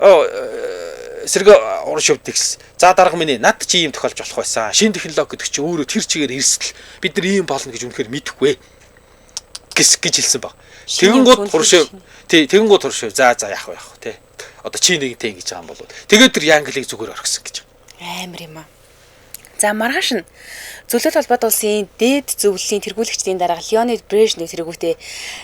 Сэргээ Хрущев тэгс. За дарга минь над чи ийм тохиолж болох байсан. Шинэ технологи гэдэг чи өөрөө тэр чигээр эрсдэл. Бид нар ийм болно гэж үнэхээр мэдэхгүй гэж хэлсэн баг. Тэгэнгүүт Хрущев тий тэгэнгүүт Хрущев за яах вэ тий. Одоо чи нэгэнтэй ингэж байгаа юм болов. Тэгээд тэр Янглийг зүгээр орхисон гэж. Амар юм аа. За маргааш нь Зөвлөлт холбоот улсын дээд зөвлөлийн тэргүүлэгчдийн дарга Леонид Брежнев тэргүүтээ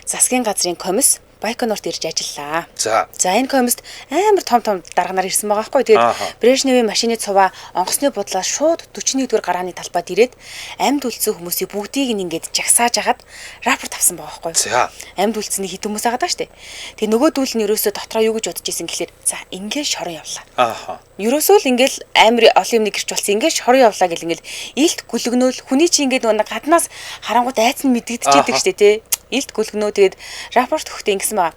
засгийн газрын комисс Байконурт ирж ажиллаа. За энэ комист амар том том дарга нар ирсэн байгаа байхгүй. Тэгээд Брежневийн машины цуваа онгоцны будлаас шууд 41-р гарааны талбайд ирээд амьд үлдсэн хүмүүсийг бүгдийг нь ингээд жагсааж хагаад рапорт авсан байгаа байхгүй. Амьд үлдсэний хэд хүмүүс байгаа даа штэ. Тэгээ нөгөөдүүл нь ерөөсөө дотроо юу гэж бодож исэн гэхлээр за ингээд шорон явлаа. Ерөөсөө л ингээд амар олон юм нэг гэрч болсон. Ингээд шорон явлаа гэл ингээд илт гүлгнөөл хүний чи ингээд нөгөө гаднаас харангуут айц нь мэдэгдчихэдэг штэ тий. Илт гүлгнөө тэгээд рапорт өгөхдөө ингэсэн байгаа.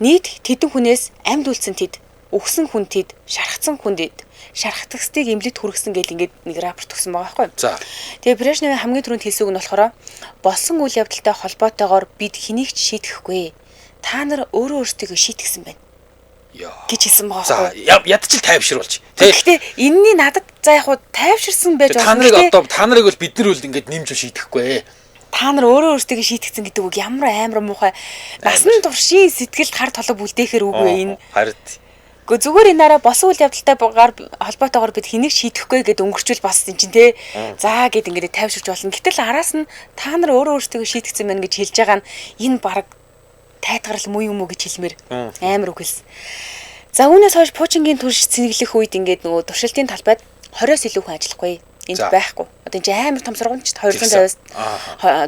Нийт тэдэн хүнээс амьд үлдсэн тэд, өгсөн хүн тэд, шархацсан хүн тэд, шархтагсдыг эмнэлэгт хүргэсэн гэл ингээд нэг рапорт өгсөн байгаа байхгүй. Тэгээ Брежневийн хамгийн түрүүнд хэлсэн үг нь болохоор болсон үйл явдалтай холбоотойгоор бид хэнийг ч шийтгэхгүй. Та нар өөрөө өөрсдийгөө шийтгсэн байна гэж хэлсэн байгаа байхгүй. За ядчил тайвшруулж. Гэхдээ энэний надад за яг хуу тайвширсан байж болно. Та нарыг одоо та нарыг бол бид нар үл ингээд нэмж шийдэхгүй. Та нар өөрөө өөрсдийгөө шийтгцэн гэдэг үг ямар амар муухай насан туршийн сэтгэлд хар толго бүлдээхээр үг вэ энэ. Харин. Гэхдээ зүгээр энэ араа болсон үйл явдалтай холбоотойгоор бид хэнийг шийдэхгүй гэдээ өнгөрчүүл бас энэ чинь те. За гэд ингээд тайвширч болно. Гэтэл араас нь та нар өөрөө өөрсдийгөө шийтгцэн байна гэж хэлж байгаа нь энэ баг тайтгарл муу юм уу гэж хэлмээр амар үг хэлсэн. За үүнээс хойш Пуучингийн турш цэнэглэх үед ингээд нөгөө туршилтын талбайд 20-оос илүү хүн ажиллахгүй. Энд байхгүй. Одоо энэ чинь амар том сургамжт 250-аас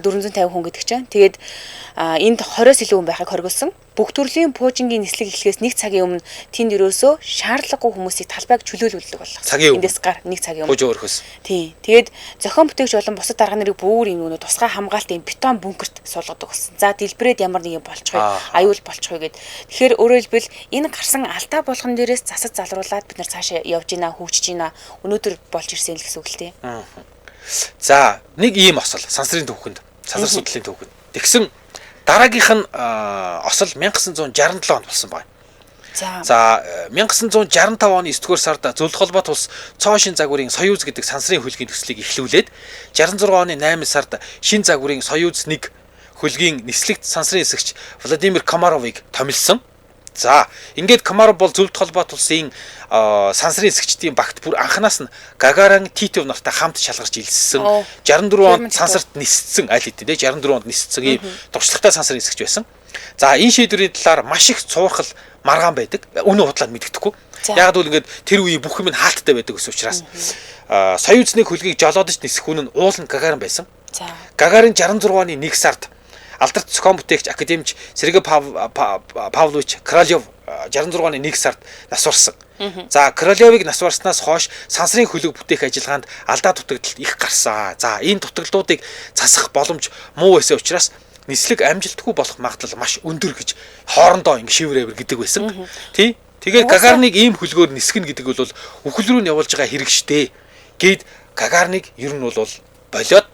450 хүн гэдэг чинь. Тэгээд энд 20-оос илүү хүн байхыг хоригдсон. Бүх төрлийн пуужингийн нислэг эхлэхээс нэг цагийн өмнө тэнд ерөөсөө шаардлагагүй хүмүүсийг талбайг чөлөөлүүлдэг боллоо. Эндээс гар нэг цагийн өмнө. Пуужин өрхөөс. Тий. Тэгээд зохион бүтээгч болон бусад дарга нарыг бүр юм нөгөө тусгай хамгаалтын бетон бункерт суулгадаг болсон. За дэлбэрээд ямар нэг юм болчихъё, аюул болчихъё гэд. Тэгэхээр өөрөөр хэлбэл энэ гарсан алдаа болгон дээрээс засаж залруулад бид нар цаашаа явж гинэ, хөгжиж гинэ. Өнөөдөр болж ирсэн л гэсэн үг л тий. За нэг ийм осол сансрын түүхэнд, сансар судлалын түүхэнд. Тэгсэн дараагийнх нь осол 1967 онд болсон байна. За 1965 оны 9-р сард Зөвлөх холбоот улс Цоо шин загварын Союз гэдэг сансрын хөлгийн төслийг эхлүүлээд 66 оны 8 сард шин загварын Союз 1 хөлгийн нислэгт сансрын эсэгч Владимир Комаровыг томилсон. За ингээд Комаров бол Зөвлөлт холбоот улсын сансрын эсэгчдийн багт бүр анханаас нь Гагарин, Титов нартай хамт шалгарч илссэн. 64 онд сансарт ниссэн аль хэдийн те 64 онд ниссэн ийм туршлагатай сансрын эсэгч байсан. За энэ шийдвэрийн талаар маш их цуурхал маргаан байдаг. Үнэн худлаад мэддэхгүй. Яг л ингээд тэр үеийн бүх юм нь хаалттай байдаг гэсэн учраас Союзны хөлгийг жолоодож нисэх хүн нь уулын Гагарин байсан. Гагарин 66 оны 1 сард алдарт зохион бүтээгч академич Сергей Павлович Кролёв 66 оны 1 сард нас барсан. За Кролёвыг нас барснаас хойш сансрын хөлөг бүтээх ажиллагаанд алдаа дутагдал их гарсан. За энэ дутагдлуудыг засах боломж муу байсан учраас нислэг амжилтгүй болох магадлал маш өндөр гэж хоорондоо ингэ шивэр эвэр гэдэг байсан. Тий? Тэгээд Гагариныг ийм хөлгөөр нисгэн гэдэг бол үхэл рүү нь явуулж байгаа хэрэг штэ. Гээд Гагариныг ер нь бол болиод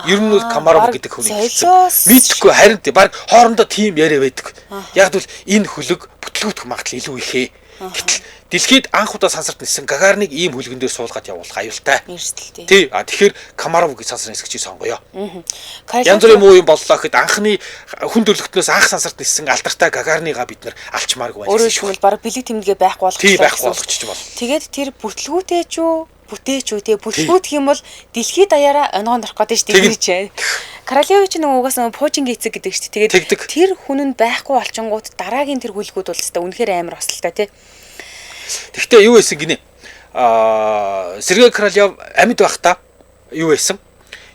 ер нь бол Комаров гэдэг хүнийг хэлсэн. Мэдхгүй харин тий баг хоорондоо тийм яриа байдаг. Яг л энэ хөлөг бүтлгүүтэх магадлал илүү их ээ. Гэтэл дэлхийд анх удаа сансарт ниссэн Гагариныг ийм хөлгөн дээр суулгаад явуулах аюултай. Эрсдэлтэй. Тий. А тэгэхээр Комаров гэж сансрын нисгчийг сонгоё. Янз бүрийн муу юм боллоо гэхэд анхны хүн төрөлхтнөөс анх сансарт ниссэн алдартай Гагариныгаа бид нар алчмааргүй байна. Өөрөөр хэлбэл баг бэлэг тэмдэгэ байхгүй болгочих. Тий, байхгүй болгочих бол. Тэгээд тэр бүтлгүүтэй ч үү бүтээч үү те бүтлгүүтэх юм бол дэлхийд даяараа онгоон орох гэдэг шүү дээ чи. Королевич нэг угаасаа Пуужингийн эцэг гэдэг шүү дээ. Тэгээд тэр хүн нь байхгүй болчингууд дараагийн тэр хүлгүүд бол өстой үнэхээр амар осолтой те. Тэгвэл юу байсан гинэ? Сергей Королев амьд байхдаа юу байсан?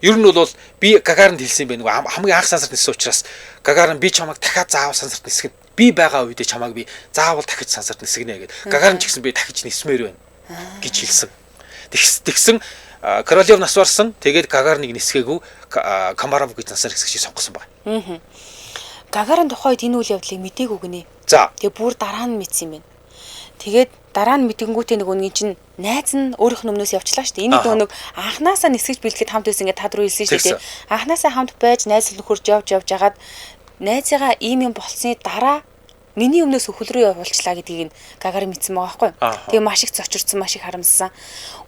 Ер нь бол би Гагаринд хэлсэн юм байна. Хамгийн анх сансарт ниссэн учраас Гагарин би чамайг дахиад заавал сансарт нисгэн. Би байгаа үедээ чамайг би заавал дахиж сансарт нисгэнэ гэд. Гагарин ч гэсэн би дахиж нисмээр байна гэж хэлсэн. Тэгсэн Королев нас барсан. Тэгээд Гагариныг нисгээгүй Комаров гэж насаар хэсэгчийг сонгосон байна. Гагарин тухайд энэ үйл явдлыг мдээгүй гинэ. За. Тэгээ бүр дараа нь мэдсэн юм байна. Тэгээд дараа нь мэдгэнгүүтээ нэг үнгийн чинь найз нь өөрийнх нь өмнөөс явчлаа шүү дээ. Энэ нэг анханасаа нисгэж бэлтгэхэд хамт байсан ингээд та дөрөв хэлсэн шүү дээ. Анханасаа хамт байж найз нөхөрж явж жагаад найзыгаа ийм юм болсны дараа Миний өмнөөс хөл рүү явуулчлаа гэдгийг нь Гагарин мэдсэн байгаа байхгүй. Тэгээ маш их зочирдсан, маш их харамссан.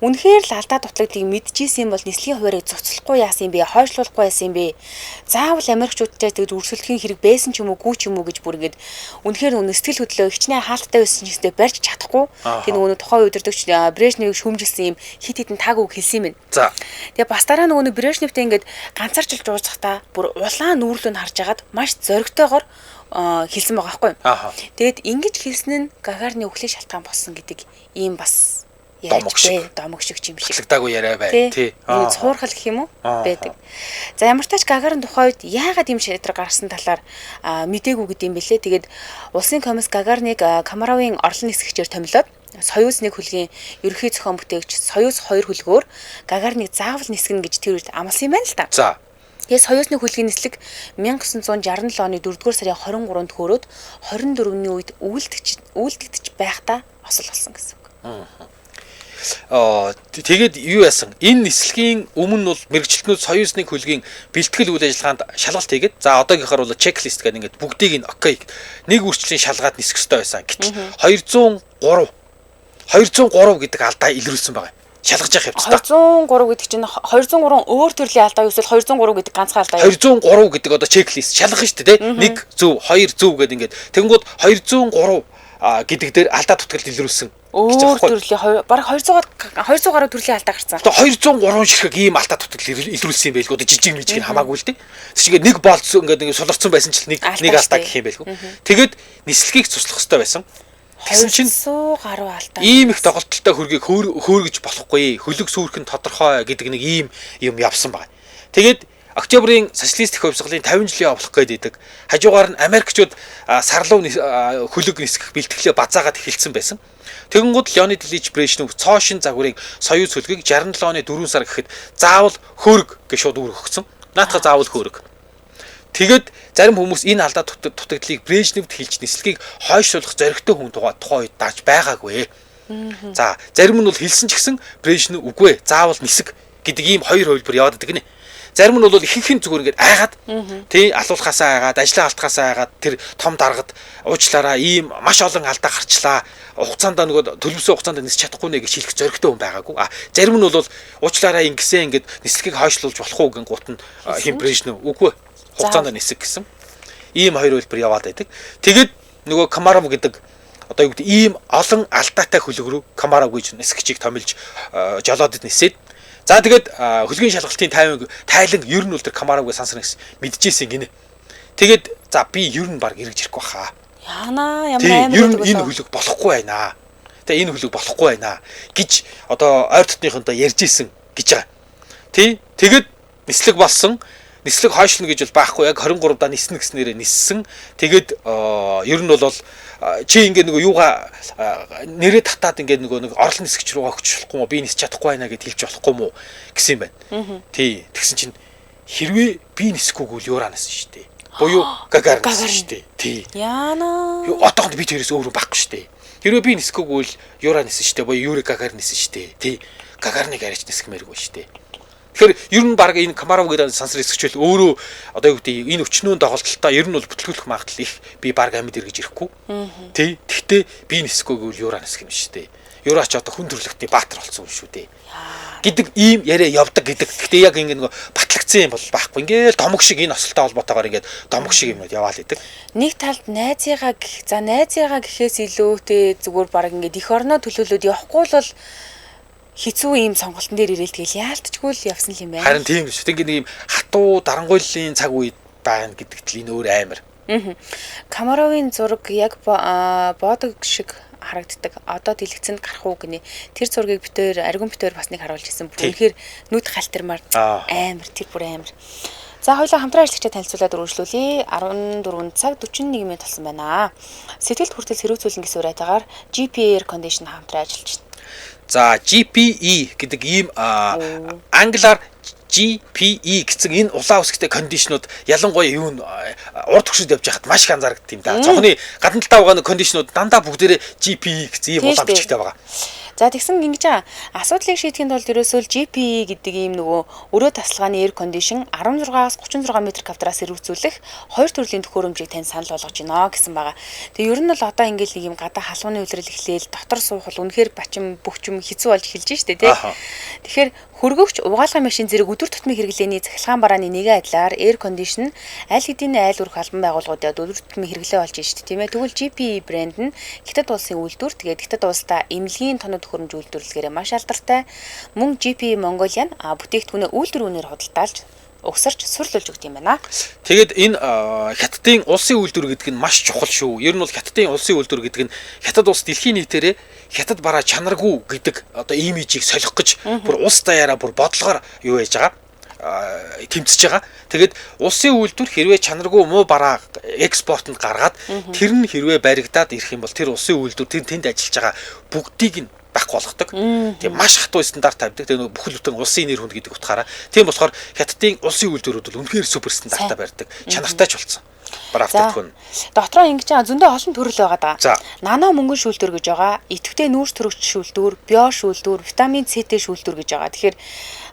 Үнэхээр л алдаа дутлагдлыг мэдчихсэн юм бол нислэгийн хуваарийг цуцлахгүй яасан юм бэ? Хойшлуулахгүй яасан юм бэ? Заавал Америкчуудтай тэгж өрсөлдөхийн хэрэг байсан ч юм уу, гүү ч юм уу гэж бүр ингэж үнэхээр нөгөө сэтгэл хөдлөө хичнээн хаалттай байсан ч гэстэй барьж чадахгүй. Тэгээ нөгөө тухайн удирдагч Брежневийг шүүмжилсэн юм хит хитэн таг үг хэлсэн юм. За. Тэгээ бас дараа нөгөө Брежневтэй ингээд ганцаарчилж ууцхдаа бүр улаан нүүрлөө нь харж агаад маш зоригтойгоор хэлсэн байгаа байхгүй. Тэгээд ингэж хэлсэн нь Гагарины өхлийн шалтгаан болсон гэдэг ийм бас домог шиг домог шиг юм шиг. Батлагдаагүй яриа бай. Тий. Цуурхал гэх юм уу байдаг. За ямар тач Гагарин тухайн үед яагаад ийм шийдвэр гаргасан талаар мдээгүй гэдэг юм бэлээ. Тэгээд улсын комисс Гагариныг Комаровын орлон нисгэгчээр томилоод Союз 1 хөлгийн ерөнхий зохион бүтээгч Союз 2 хөлгөөр Гагариныг заавал нисгэнэ гэж тэр үед амласан юм байна л та. За. Тэгээ Союзны хөлгийн нислэг 1967 оны 4-р сарын 23-нд хөөрөөд 24-ний үед үйлдэгдэж байхдаа осол болсон гэсэн үг. Тэгээд юу яасан? Энэ нислэгийн өмнө нь бол мэргэжилтнүүд Союзны хөлгийн бэлтгэл үйл ажиллагаанд шалгалт хийгээд, за одоогийнхоор бол чеклист гэдэг ингээд бүгдийг нь окей нэг үрчлийн шалгаад нисэх ёстой байсан. Гэтэл 203 гэдэг алдаа илрүүлсэн байгаа. Шалгаж явах явцдаа. 203 гэдэг чинь 203 өөр төрлийн алдаа юу эсвэл 203 гэдэг ганцхан алдаа юу? 203 гэдэг одоо чеклист шалгах шүү дээ, тэ? 1 зөв, 2 зөв гэдэг ингээд. Тэнгүүд 203 гэдэг дээр алдаа дутгал илрүүлсэн. Өөр төрлийн бараг 200 гаруй төрлийн алдаа гарсан. Одоо 203 ширхэг ийм алдаа дутгал илрүүлсэн юм байлгүй. Одоо жижиг мижиг нь хамаагүй л дээ. Тэгшгээ нэг болц ингээд суларсан байсан ч нэг алдаа гэх юм байлгүй. Тэгээд нислэгийг цуслах хэрэгтэй байсан. Тэгсэн чинь 100 гаруй алдаа. Ийм их доголдолтой хөргийг хөөргөж болохгүй. Хөлөг сүүрх нь тодорхой гэдэг нэг ийм юм явсан байгаа. Тэгээд Октябрийн социалист их хувьсгалын 50 жилийн овлох гээд идэг. Хажуугаар нь Америкчууд сарлуу хөлөг нисгэх бэлтгэлээ базаагаад эхэлсэн байсан. Тэгэнгүүт Леонид Ильич Брежнев цоо шин загварын Союз хөлгийг 67 оны 4 сар гэхэд заавал хөөрг гэж шууд үүрэг өгсөн. Наатаха заавал хөөрг. Тэгээд зарим хүмүүс энэ алдаа дутагдлыг Брежневд хэлж нислэгийг хойшлуулах зоригтой хүн тухайн үед дааж байгаагүй. За зарим нь бол хэлсэн ч гэсэн Брежнев үгүй заавал нисэг гэдэг ийм хоёр хувилбар яваад байдаг нэ. Зарим нь бол ихэнх нь зүгээр ингээд айгаад тий алуулахаасаа айгаад, ажлаа алдахаасаа айгаад тэр том даргад уучлаараа ийм маш олон алдаа гарчлаа. Хугацаанд нөгөө төлөвлөсөн хугацаанд нисч чадахгүй нэ гэж хэлэх зоригтой хүн байгаагүй. А зарим нь бол уучлаараа ингэсэн ингээд нислэгийг хойшлуулж болох уу гэн гут нь хин Брежнев үгүй хугацаанд нисэг гэсэн. Ийм хоёр хэлбэр яваад байдаг. Тэгээд нөгөө Комаров гэдэг одоо юу гэдэг ийм олон алдаатай хөлөг рүү Комаров гэж нисгчийг томилж жолоодод нисээд. За тэгээд хөлгийн шалгалтын тайлан ер нь бол тэр Комаровыг сансар гэсэн мэдчихсэн гинэ. Тэгээд за би ер нь баг эргэж ирэхгүй баха. Яана ямар амар ер нь энэ хөлөг болохгүй байна. Тэгээ энэ хөлөг болохгүй байна гэж одоо ойр дотныхонтой ярьж исэн гэж байгаа. Тий? Тэгээд нислэг болсон. Нислэг хойшлно гэж бол байхгүй, яг 23 даа ниснэ гэснээрээ ниссэн. Тэгээд ер нь бол чи ингээ нөгөө юугаа нэрээ татаад ингээ нөгөө нэг орлон нисгч руугаа өгч болохгүй мó, би нисч чадахгүй байна гэд хэлж болохгүй мó гэсэн юм байна. Тий, тэгсэн чинь хэрвээ би нисэхгүйг л Юра нисэн шүү дээ. Буюу Гагарин нисэн шүү дээ. Тий. Яана. Одоохонд би тэрээс өөрөө байхгүй шүү дээ. Хэрвээ би нисэхгүйг л Юра нисэн шүү дээ. Буюу Юри Гагарин нисэн шүү дээ. Тий. Гагариныг арайч нисгмээргүй шүү дээ. Тэгэхээр ер нь баг энэ Комаров гэдэг сансар нисгчвэл өөрөө одоо юу гэдэг энэ өчнөөн доголдолтой ер нь бол бүтлгүүлэх магадлал их, би баг амьд эргэж ирэхгүй. Тий. Тэгтээ би нисэхгүй гэвэл Юра нисэх юм шүү дээ. Юра ч одоо хүн төрлөختний баатар болсон юм шүү дээ. Гэдэг ийм яриа явдаг гэдэг. Тэгтээ яг ингэ нөгөө батлагдсан юм бол байхгүй. Ингээл домог шиг энэ осолтой холбоотойгоор ингээд домог шиг юмнууд яваал идэг. Нэг талд найзыгаа за найзыгаа гэхээс илүүтэй зүгээр баг ингээд эх орноо төлөөлөд явахгүй л бол хэцүү ийм сонголтон дээр ирээл тэгэл яалтчгүй л явсан юм байна. Харин тийм шүү. Тэг нэг ийм хатуу дарангуйллын цаг үед байна гэдэгт л энэ өөр амар. Комаровын зураг яг боодог шиг харагддаг. Одоо дэлгэцэнд гарах уу гинэ. Тэр зургийг битээр аргун битээр бас нэг харуулж ирсэн. Үнэхээр нүд халтармаар амар, тэр бүр амар. За хоёлаа хамтран ажиллагчдад танилцуулаад үргэлжлүүлье. 14 цаг 41 минут болсон байна. Сэтгэлд хүртэл сэрүүцүүлнэ гэсэн уриатаагаар GPA Air Condition хамтран ажиллаж байна. За GPE гэдэг ийм англиар GPE гэсэн энэ улаан үсгтэй кондишнууд ялангуяа юу н урд төгшөд явж байхад маш их анзаардаг юм да. Цонхны гадна талдаа байгаа кондишнууд дандаа бүгдээрээ GPE гэсэн ийм улаан бичигтэй байгаа. За тэгсэн ингэж байгаа. Асуудлыг шийдэхин тулд ерөөсөө л GPE гэдэг ийм нөгөө өрөө тасалгааны air condition 16-аас 36 м квадраас эргцүүлэх хоёр төрлийн төхөөрөмжийг тань санал болгож байна гэсэн байгаа. Тэгээ ер нь бол одоо ингээл нэг юм гадаа халууны улирал эхлээл дотор суух бол үнэхээр бачин бөхчм хэцүү болж эхэлж штэ тий. Тэгэхээр хөргөгч угаалгын машин зэрэг өдөр тутмын хэрэглээний цахилгаан барааны нэгэн адилаар air condition аль хэдийн айл өрх албан байгууллагуудад өдөр тутмын хэрэглээ болж штэ тийм ээ. Тэгвэл GPE брэнд нь Хятад улсын үйлдвэр, тэгээд Хятад улсдаа эмнэлгийн тоног төхөөрөмж үйлдвэрлэхээр маш алдартай. Мөн GPE Mongolia нь бүтээгдэхүүнээ үйлдвэр үнээр худалдаалж угсарч сурлуулж өгдөг юм байна. Тэгээд энэ Хятадын улсын үйлдвэр гэдэг нь маш чухал шүү. Ер нь бол Хятадын улсын үйлдвэр гэдэг нь Хятад улс дэлхийн нийтээрээ Хятад бараа чанаргүй гэдэг одоо имижийг солих гэж бүр улс даяараа бүр бодлогоор юу яаж байгаа тэмцэж байгаа. Тэгээд улсын үйлдвэр хэрвээ чанаргүй муу бараа экспортод гаргаад тэр нь хэрвээ баригдаад ирэх юм бол тэр улсын үйлдвэр тэр тэнд ажиллаж байгаа бүгдийг нь байхгүй болгодог. Тийм маш хатуу стандарт тавьдаг. Тэгээ нөгөө бүхэл бүтэн улсын нэр хүнд гэдэг утгаараа. Тийм болохоор Хятадын улсын үйлдвэрүүд бол үнэхээр супер стандартаа барьдаг. Чанартай ч болсон. Бараа бүтээгдэхүүн. Дотроо ингэж байгаа зөндөө олон төрөл байгаа даа. Нано мөнгөн шүүлтүр гэж байгаа. Идэвхтэй нүүрс төрөгч шүүлтүр, био шүүлтүр, витамин С-тэй шүүлтүр гэж байгаа. Тэгэхээр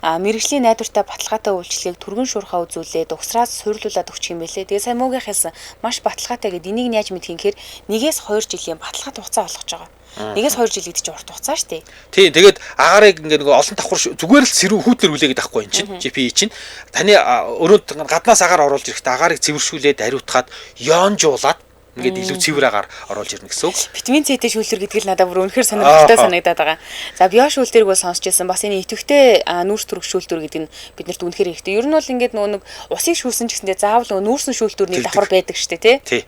мэрэгжлийн найдвартай баталгаатай үйлчлэгийг түргэн шуурхаа үзүүлээд угсраад суйрлуулад өгчих юм байлээ. Тэгээ сая муугийн хэлсэн маш баталгаатай гэд энийг нь яаж мэдх юм гэхээр 1-2 жилийн баталгаа хугацаа олгож байгаа. 1-2 жил гэдэг чинь урт хугацаа шүү дээ. Тийм, тэгээд агаарыг ингээ нөгөө олон давхар зүгээр л сэрүү хүүтнэр хүлээгээд авахгүй юм чинь. GPE чинь таны өрөөнд гаднаас агаар оруулж ирэхдээ агаарыг цэвэршүүлээд ариутгаад ёонжуулаад ингээд илүү цэвэр агаар оруулж ирнэ гэсэн үг. Витамин С-тэй шүүлтэр гэдэг л надад бүр үнэхээр сонирхолтой санагдаад байгаа. За био шүүлтэрийг бол сонсч ирсэн. Бас энэ идэвхтэй нүүрс төрөх шүүлтүр гэдэг нь биднэрт үнэхээр хэрэгтэй. Ер нь бол ингээд нөгөө нэг усыг шүүсэн ч гэсэндээ заавал нөгөө нүүрсэн шүүлтүрний давхар байдаг шүү дээ, тий.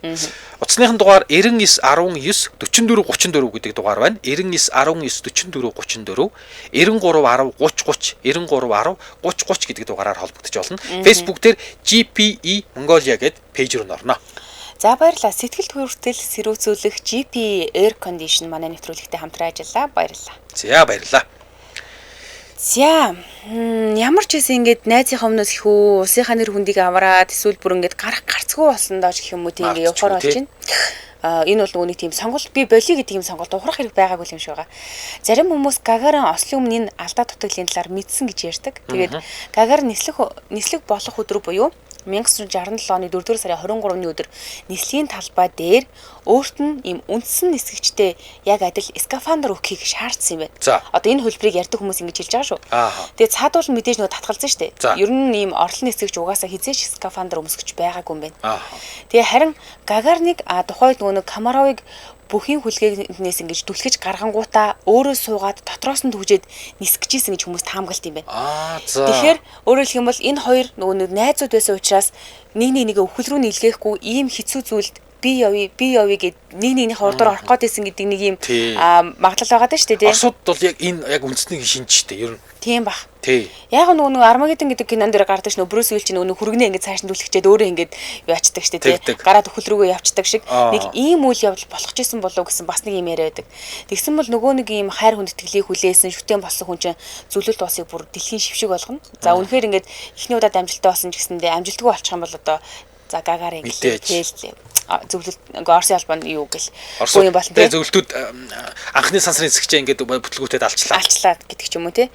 Утасныхан дугаар 99 19 44 34 гэдэг дугаар байна. 99 19 44 34 93 10 30 30 93 10 30 30 гэдэг дугаараар холбогдож болно. Facebook дээр GPE Mongolia гэд пэйж рүү орно. За баярлалаа. Сэтгэл хүртэл сэрүүцүүлэх GPE Air Condition манай нэвтрүүлэгтэй хамтран ажиллаа. Баярлалаа. За баярлалаа. За ямар ч байсан ингээд найзынхаа өмнөөс их үү улсынхаа нэр хүндийг авраад эсвэл бүр ингээд гарах гарцгүй болсон доо гэх юм уу тийм ингээд явахаар болж байна. Энэ бол нөгөө нэг тийм сонголт би болиё гэдэг юм сонголт ухрах хэрэг байгаагүй юм шиг байгаа. Зарим хүмүүс Гагарин ослын өмнө энэ алдаа дутагдлын талаар мэдсэн гэж ярьдаг. Тэгээд Гагарин нислэг болох өдөр буюу 1967 оны 4-р сарын 23-ны өдөр нислэгийн талбай дээр өөрт нь ийм үндсэн нисгэгчтэй яг адил скафандр өгөхийг шаардсан юм байна. Одоо энэ хөлбөрийг ярьдаг хүмүүс ингэж хэлж байгаа шүү. Тэгээд цаадуул мэдээж нөгөө татгалзсан шүү дээ. Ер нь ийм орлон нисгэгч угаасаа хизээч скафандр өмсгөж байгаагүй юм байна. Тэгээ харин Гагарныг тухайд нөгөө нэг Камаровыг бүхийн хүлгээнээс ингэж түлхэж гаргангуудаа өөрөө суугаад дотроос нь түгжээд нисгэж исэн гэж хүмүүс таамаглалт юм байна. Тэгэхээр өөрөөр хэлэх юм бол энэ хоёр нөгөө нэг найзууд байсан учраас нэг нэгээ өхөл рүү нийлгээхгүй ийм хэцүү зүйлд би явъя би явъя гэд нэг нэгнийхээ урдуур орох гээд байсан гэдэг нэг ийм магадлал байгаа даа шүү дээ. Оросууд бол яг энэ яг үндэсний шинж шүү дээ ер нь. Тийм бах. Яг нөгөө нэг Армагеддон гэдэг кинон дээр гардаг ш нь Брюс Уилл чинь нөгөө хүргэнэ ингээд цааш нь түлхчээд өөрөө ингээд яачдаг шүү дээ тий. Гараад өхөл рүүгээ явцдаг шиг нэг ийм үйл явдал болох ч гэсэн болов гэсэн бас нэг юм яриа байдаг. Тэгсэн бол нөгөө нэг ийм хайр хүндэтгэлийг хүлээсэн шүтэн болсон хүн чинь зөвлөлт улсыг бүр дэлхийн шившиг болгоно. За үнэхээр ингээд эхний удаад амжилттай болсон ч гэсэндээ амжилтгүй болчих юм бол одоо за Гагарин хэллээ. Зөвлөлт ингээ Оросын холбооны юу гэл бүү юм болно тий. Зөвлөлтүүд анхны сансрын зэсгчээ ингээд бүтлгүүтэд алчлаа. Алчлаа гэдэг ч юм уу тий.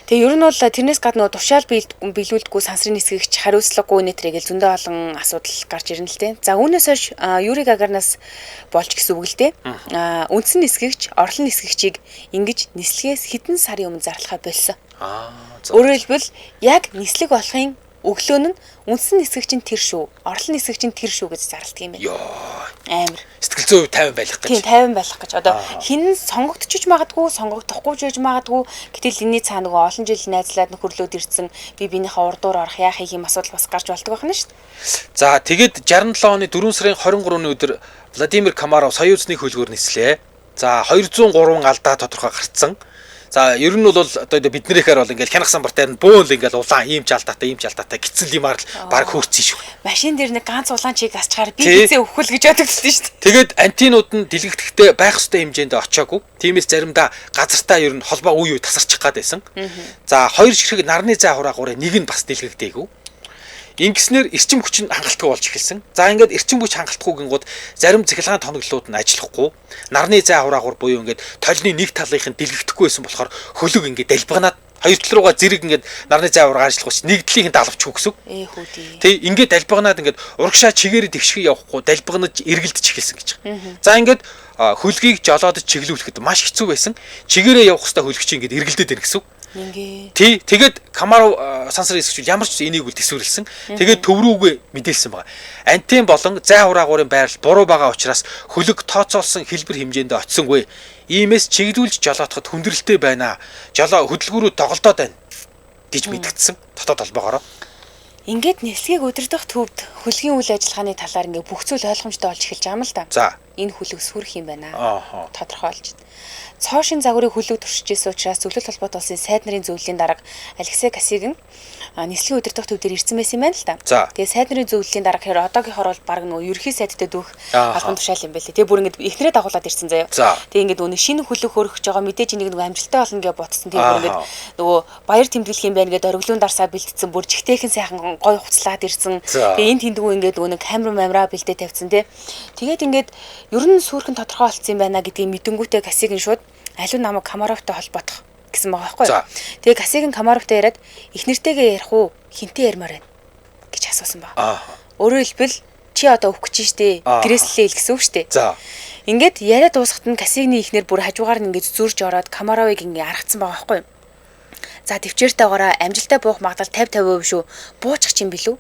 Тэгээ ер нь бол тэрнээс гадна тушаал биелүүлдэггүй сансрын нисгэгч хариуцлагагүй нэтрэ гэл зөндөө олон асуудал гарч ирнэ л дээ. За үүнээс хойш Юрий Гагарнаас болж гэсэн үг л дээ. Үндсэн нисгэгч, орлон нисгэгчийг ингэж нислэгээс хэдэн сарын өмнө зарлахаа болсон. Өөрөөр хэлбэл яг нислэг болохын өглөө нь үндсэн нисгэгч нь тэр шүү, орлон нисгэгч нь тэр шүү гэж зарладаг юм байна. Йоо. Амар. Сэтгэл зүйн хувь 50 байх гэж. Тийм 50 байх гэж. Одоо хин сонгогдчих магадгүй, сонгогдохгүй ч байж магадгүй. Гэтэл энэний цаана нөгөө олон жил найзлаад нөхөрлөөд ирсэн би биенийхээ урдуур орох яах юм асуудал бас гарч болдог байх нь шүү дээ. За тэгээд 67 оны 4 сарын 23-ны өдөр Владимир Комаров Союзны хөлгөөр нислээ. За 203 алдаа тодорхой гарцсан. За ер нь бол одоо биднийхээр бол ингээл хянах самбар дээр нь бөөн л ингээл улаан ийм ч алдаатай ийм ч алдаатай гिचсэн лимаар л баг хөөрцөн шүү. Машин дээр нэг ганц улаан чиг асчгаар би хизээ өвхөл гэж бодогдсон шүү дээ. Тэгээд антинууд нь дэлгэтгэхдээ байх ёстой хэмжээнд очиагүй. Тиймээс заримдаа газартаа ер нь холбоо үе үе тасарчих гад байсан. За хоёр ширхэг нарны зай хураагаараа нэг нь бас дэлгэгдээгүй. Ингэснээр эрчим хүч нь хангалтгүй болж эхэлсэн. За ингээд эрчим хүч хангалтгүй гингууд зарим цахилгаан тоноглолууд нь ажиллахгүй. Нарны зай хураагур буюу ингээд толны нэг талынх нь дэлгэдэхгүй байсан болохоор хөлөг ингээд далбганаад хоёр тал руугаа зэрэг ингээд нарны зай хураагаар ажиллах ус нэг талынх нь далавчих гэсэн. Ээ. Тэ ингээд далбганаад ингээд урагшаа чигээрээ тэгшгэ явахгүй далбганаж эргэлдэж эхэлсэн гэж. За ингээд хөлгийг жолоодож чиглүүлэхэд маш хэцүү байсан. Чигээрээ явах хэвээр хөлгч ингээд эргэлдээд байна гэсэн. Ингээ. Тий, тэгээд Камаров сансрын хэсэгчүүл ямар ч энийг үл төсвөрлсөн. Тэгээд төв рүүгээ мэдээлсэн байгаа. Антен болон зай хураагуурын байрлал буруу байгаа учраас хөлөг тооцоолсон хэлбэр хэмжээнд очсонгүй. Иймээс чиглүүлж жолоодоход хүндрэлтэй байна. Жолоо хөдөлгүүрүү тоглолтоод байна гэж мэдгдсэн. Дотоод холбоогоороо. Ингээд нислэгийг удирдах төвд хөлгийн үйл ажиллагааны талаар ингээ бүх зүйл ойлгомжтой болж эхэлж байгаа юм л да. За. Энэ хөлөг сүрх юм байна. Ааха. Тодорхойлж. Цоошин загварыг хөлөг туршиж исэн учраас Зөвлөлт холбоот улсын сайд нарын зөвлөлийн дарга Алексей Косыгин нислэгийн удирдах төв дээр ирсэн байсан юм байна л да. Тэгээ сайд нарын зөвлөлийн дарга гэхээр одоогийнхоор бол баг нөгөө ерөнхий сайдтай дүүх албан тушаал юм байлээ. Тэгээ бүр ингээд эхнэрээ дагуулад ирсэн заяа. Тэгээ ингээд нөгөө шинэ хөлөг хөрөх гэж байгаа мэдээж энийг нөгөө амжилттай болно гэж бодсон. Тэгээ бүр ингээд нөгөө баяр тэмдэглэх юм байна гэдээ ориглон дарсаа бэлтцсэн. Бүр жигтэйхэн сайхан гой хувцлаад ирсэн. Тэгээ энэ тэндгүү ингээд нөгөө камер мамраа бэлдээ тавьсан тий. Тэгээд ингээд ер нь сүрхэн тодорхой болцсон юм байна гэдгийг мэдэнгүүтээ Косыгин шууд алив намайг Камаровтай холбоодох гэсэн байгаа байхгүй. Тэгээ Косыгин Камаровтай яриад их нэртэйгээ ярих уу хинтээ ярмаар байна гэж асуусан ба. Өөрөөр хэлбэл чи одоо өгөх гэж штэ гэрээслэлээ хэл гэсэн үг штэ. Ингээд яриа дуусахад нь Косыгины ихнэр бүр хажуугаар нь ингээд зүрж ороод Камаровыг ингээд аргацсан байгаа байхгүй. За төвчээртэйгээрээ амжилттай буух магадлал 50-50% шүү. Буучих чинь билүү?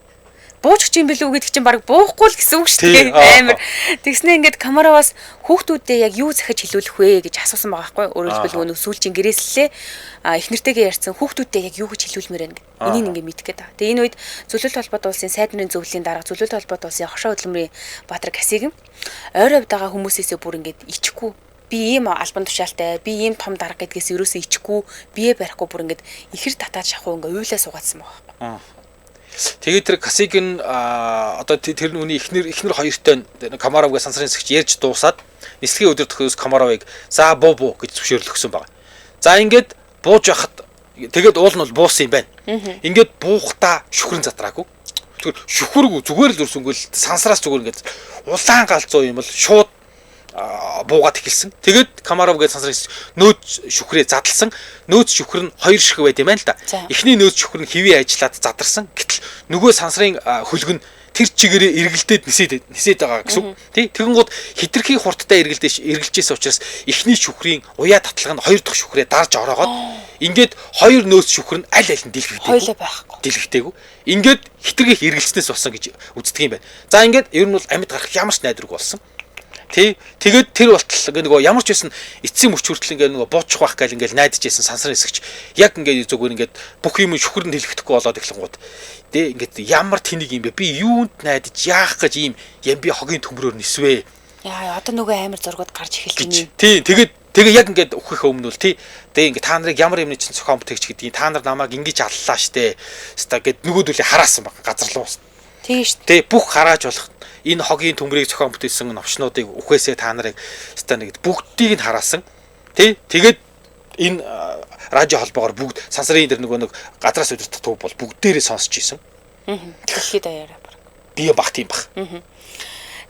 Буучих чинь билүү гэдэг чинь баг буухгүй л гэсэн үг шүү дээ. Амар. Тэгснэ ингээд Камароваас хүүхдүүддээ яг юу захиж хилүүлэх вэ гэж асуусан байгаа байхгүй. Өөрөөр хэлбэл нөгөө сүүлчийн гэрээслэлээ их нэртэйгээ ярьсан хүүхдүүддээ яг юу гэж хилүүлмээр байна гэд. Энийг ингээд мэдэх гээд байгаа. Тэгээ энэ үед Зөвлөлт холбоот улсын сайд нарын зөвлөлийн дарга Зөвлөлт холбоот улсын хошоо хөдөлмөрийн Баатар Косыгин ойр хувьд байгаа хүмүүсээсээ бүр ингээд ичихгүй. Би ийм албан тушаалтай, би ийм том дарга гэдгээс ерөөсөө ичихгүй, бие барихгүй бүр ингээд ихэр татаад шахуу ингээд уйлаа суугаадсан байгаа байхгүй. Тэгээд тэр Косыгин одоо тэр нүний эхнэр хоёртой Камаровыг сансрын хэсэгч ярьж дуусаад нислэгийн удирдах төвөөс Камаровыг за буу буу гэж зөвшөөрлөгсөн байгаа. За ингээд бууж байхад тэгээд уул нь бол буусан юм байна. Ингээд буухтаа шүхрэн задраагүй. Тэгэхээр шүхргүй зүгээр л өрсөнгөл сансраас зүгээр ингээд улаан галзуу юм бол шууд буугаад эхэлсэн. Тэгээд Камаров гэж сансрын нөөц шүхрээ задлсан. Нөөц шүхэр нь хоёр ширхэг байд юм байна л да. Эхний нөөц шүхэр нь хэвийн ажиллаад задарсан. Гэтэл нөгөө сансрын хөлөг нь тэр чигээрээ эргэлдээд нисээд байгаа гэсэн үг. Тий. Тэгэнгүүт хитрхи хурдтай эргэлжсэн учраас эхний шүхрийн уяа татлага нь хоёр дахь шүхрээ дарж ороогоод ингээд хоёр нөөц шүхэр нь аль аль нь дэлгэгдээгүй. Хоёлаа байхгүй. Дэлгэгдээгүй. Ингээд хитрхи их эргэлцснээс болсон гэж үздэг юм байна. За ингээд ер нь бол амьд гарах ямар ч найдваргүй болсон. Тий. Тэгээд тэр болтол ингээ нөгөө ямар ч байсан эцсийн мөч хүртэл ингээ нөгөө буучих байх гал ингээ найдаж байсан сансрын хэсэгч яг ингээ зүгээр ингээд бүх юм шүхрэнд хэлэхдэггүй болоод эхлэнгууд тий ингээд ямар тэнэг юм бэ? Би юунд найдаж яах гэж ийм ям би хогийн төмрөөр нисвэ. Яа одоо нөгөө амар зургууд гарч эхэлж байна. Тий. Тэгээд тэгээ яг ингээд өөхөх өмнө бол тий. Тэгээ ингээ та нарыг ямар юмны чинь зохион бүтээгч гэдгийг та нар намайг ингэж аллаа штэ. Ста гэд нөгөөдөлээ хараасан баг газар руу. Тий штэ. Тий бүх харааж болох энэ хогийн төмрийг зохион бүтээсэн новчнуудыг үхээсээ та нарыг ста нэгд бүгдийг нь хараасан. Тий? Тэгээд энэ радио холбоогоор бүгд сансрын дээр нөгөө нэг газраас удирдах төв бол бүгдээрээ сонсч ийсэн. Дэлхийд даяараа баг. Би баг тийм баг.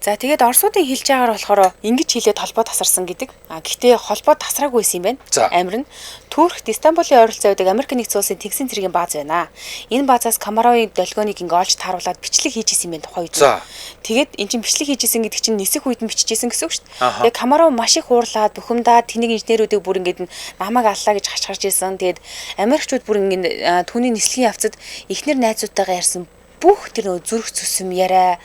За тэгээд Оросуудын хэлж байгаагаар болохоор ингэж хэлээд холбоо тасарсан гэдэг. А гэхдээ холбоо тасраагүй байсан юм байна. Амир нь Туркт Истанбулын ойролцоо байдаг Америк нэгдсэн улсын тэнгисийн цэргийн бааз байна. Энэ баазаас Камаровын долгионыг ингээ олж тааруулаад бичлэг хийж исэн юм байна тухайн үед. Тэгээд эн чинь бичлэг хийж исэн гэдэг чинь нисэх үед нь бичижсэн гэсэн үг шүү дээ. Тэгээд Камаров маш их уурлаад бухимдаад тэнэг инженерүүдийг бүр ингээд намайг аллаа гэж хашгирч исэн. Тэгээд Америкчууд бүр ингээд түүний нислэгийн явцад эхнэр найзуудтайгаа ярьсан бүх тэр нөгөө зүрх зүсэм яриа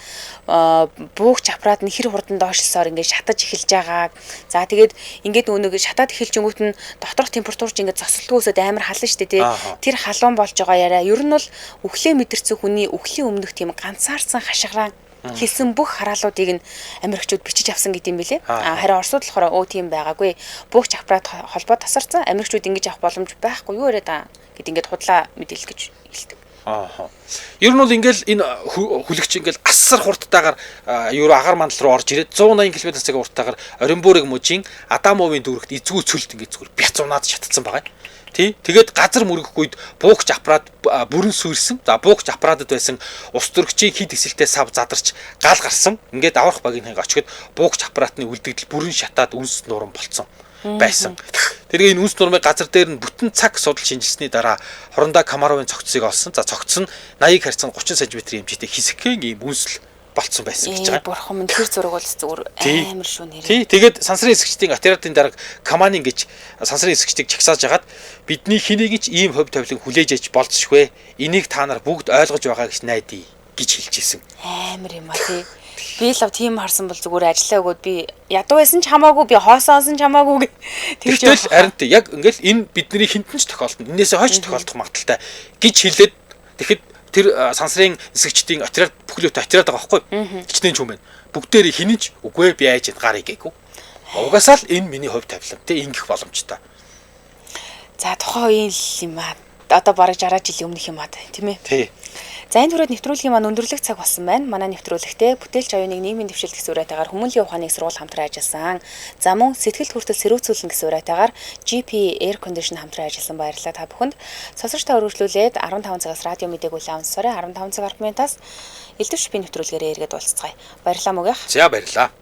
буугч аппарат нь хэр хурдан доошлсоор ингээд шатаж эхэлж байгааг. За тэгээд ингээд нөгөө шатаад эхэлж өнгөт нь доторх температур ч ингээд зогсолтгүй өсөд амар халан штэ тий. Тэр халуун болж байгаа яриа. Ер нь бол үхлээ мэдэрсэн хүний үхлийн өмнөх тийм ганцаарсан хашгирaan хэлсэн бүх хараалуудыг нь Америкчууд бичиж авсан гэдэм билээ. А харин Оросууд болохоор өө тийм байгаагүй. Буугч аппарат холбоо тасарсан. Америкчууд ингэж авах боломж байхгүй юу яриад аа гэд ингээд худлаа мэдээлэл гэж хэлдэг. Аа. Ер нь бол ингээл энэ хүлэгч ингээл асар хурдтайгаар евро агаар мандал руу орж ирээд 180 км/цаг хурдтайгаар Оренбург мужийн Адамовын дүүрэгт эзгүй цөлд ингээд зүгээр бяцунаад шатцсан байгаа. Тий. Тэгээд газар мөргөх үед буугч аппарат бүрэн сүйрсэн. За буугч аппаратад байсан ус төрөгчийн хид эсэлтэй сав задарч гал гарсан. Ингээд аврах багийн очиход буугч аппаратны үлдэгдэл бүрэн шатаад үнс нуран болцсон байсан. Тэгээ энэ үнс нурмыг газар дээр нь бүтэн цаг судал шинжилсэний дараа Хурандаа Камаровын цогцсыг олсон. За цогц нь 80-ыг харьцан 30 см хэмжээтэй хэсэгхэн ийм үнсэл болцсон байсан гэж байгаа. Бурхан минь, тэр зураг бол зүгээр амар шүү нэрээ. Тий, тэгээд сансрын эсгчдийн отрядын дарга Каманин гэж сансрын эсгчдийг чагсааж хагаад бидний хэнийг ч ийм хувь тавилан хүлээж аж болцшгүй. Энийг та нар бүгд ойлгож байгаа гэж найдаа гэж хэлж исэн. Амар юм а тий. Би л тийм харсан бол зүгээр ажиллаа өгөөд би ядуу байсан ч хамаагүй, би хоосон ч хамаагүй тэгж. Тэгтэл харин тий яг ингээл энэ бидний хинтэн ч тохиолдно. Энээсээ хойч тохиолдох магадaltaй гэж хэлээд тэгэхэд тэр сансрын эсгчдийн отряд бүхлөөтэй отряд байгаа байхгүй. Хичнээн ч юм байна. Бүгдээрээ хинэн ч үгүй би айж гарыг гээгүй. Угаасаа л энэ миний хувь тавилан тий ингэх боломжтой. За тухайн үеийн л юм аа. Одоо бараг 60 жилийн өмнөх юм аа тийм ээ. Тий. За энэ түрүүд нэвтрүүлгийн маань өндөрлөх цаг болсон байна. Манай нэвтрүүлэгтээ бүтээлч оюуныг нийгмийн дэвшилт гэсэн уриатайгаар хүмүүнлэгийн ухааны сургууль хамтран ажилласан. За мөн сэтгэлд хүртэл сэрүүцүүлнэ гэсэн уриатайгаар GP Air Condition хамтран ажилласан. Баярлалаа та бүхэнд. Сонсогч та өргөжлүүлээд 15 цагаас радио мэдээг үлээн сонсорой. 15 цаг 10 минутаас элдвч би нэвтрүүлгээрээ эргээд уулзцгаая. Баярлалаа мөгөөх. За баярлалаа.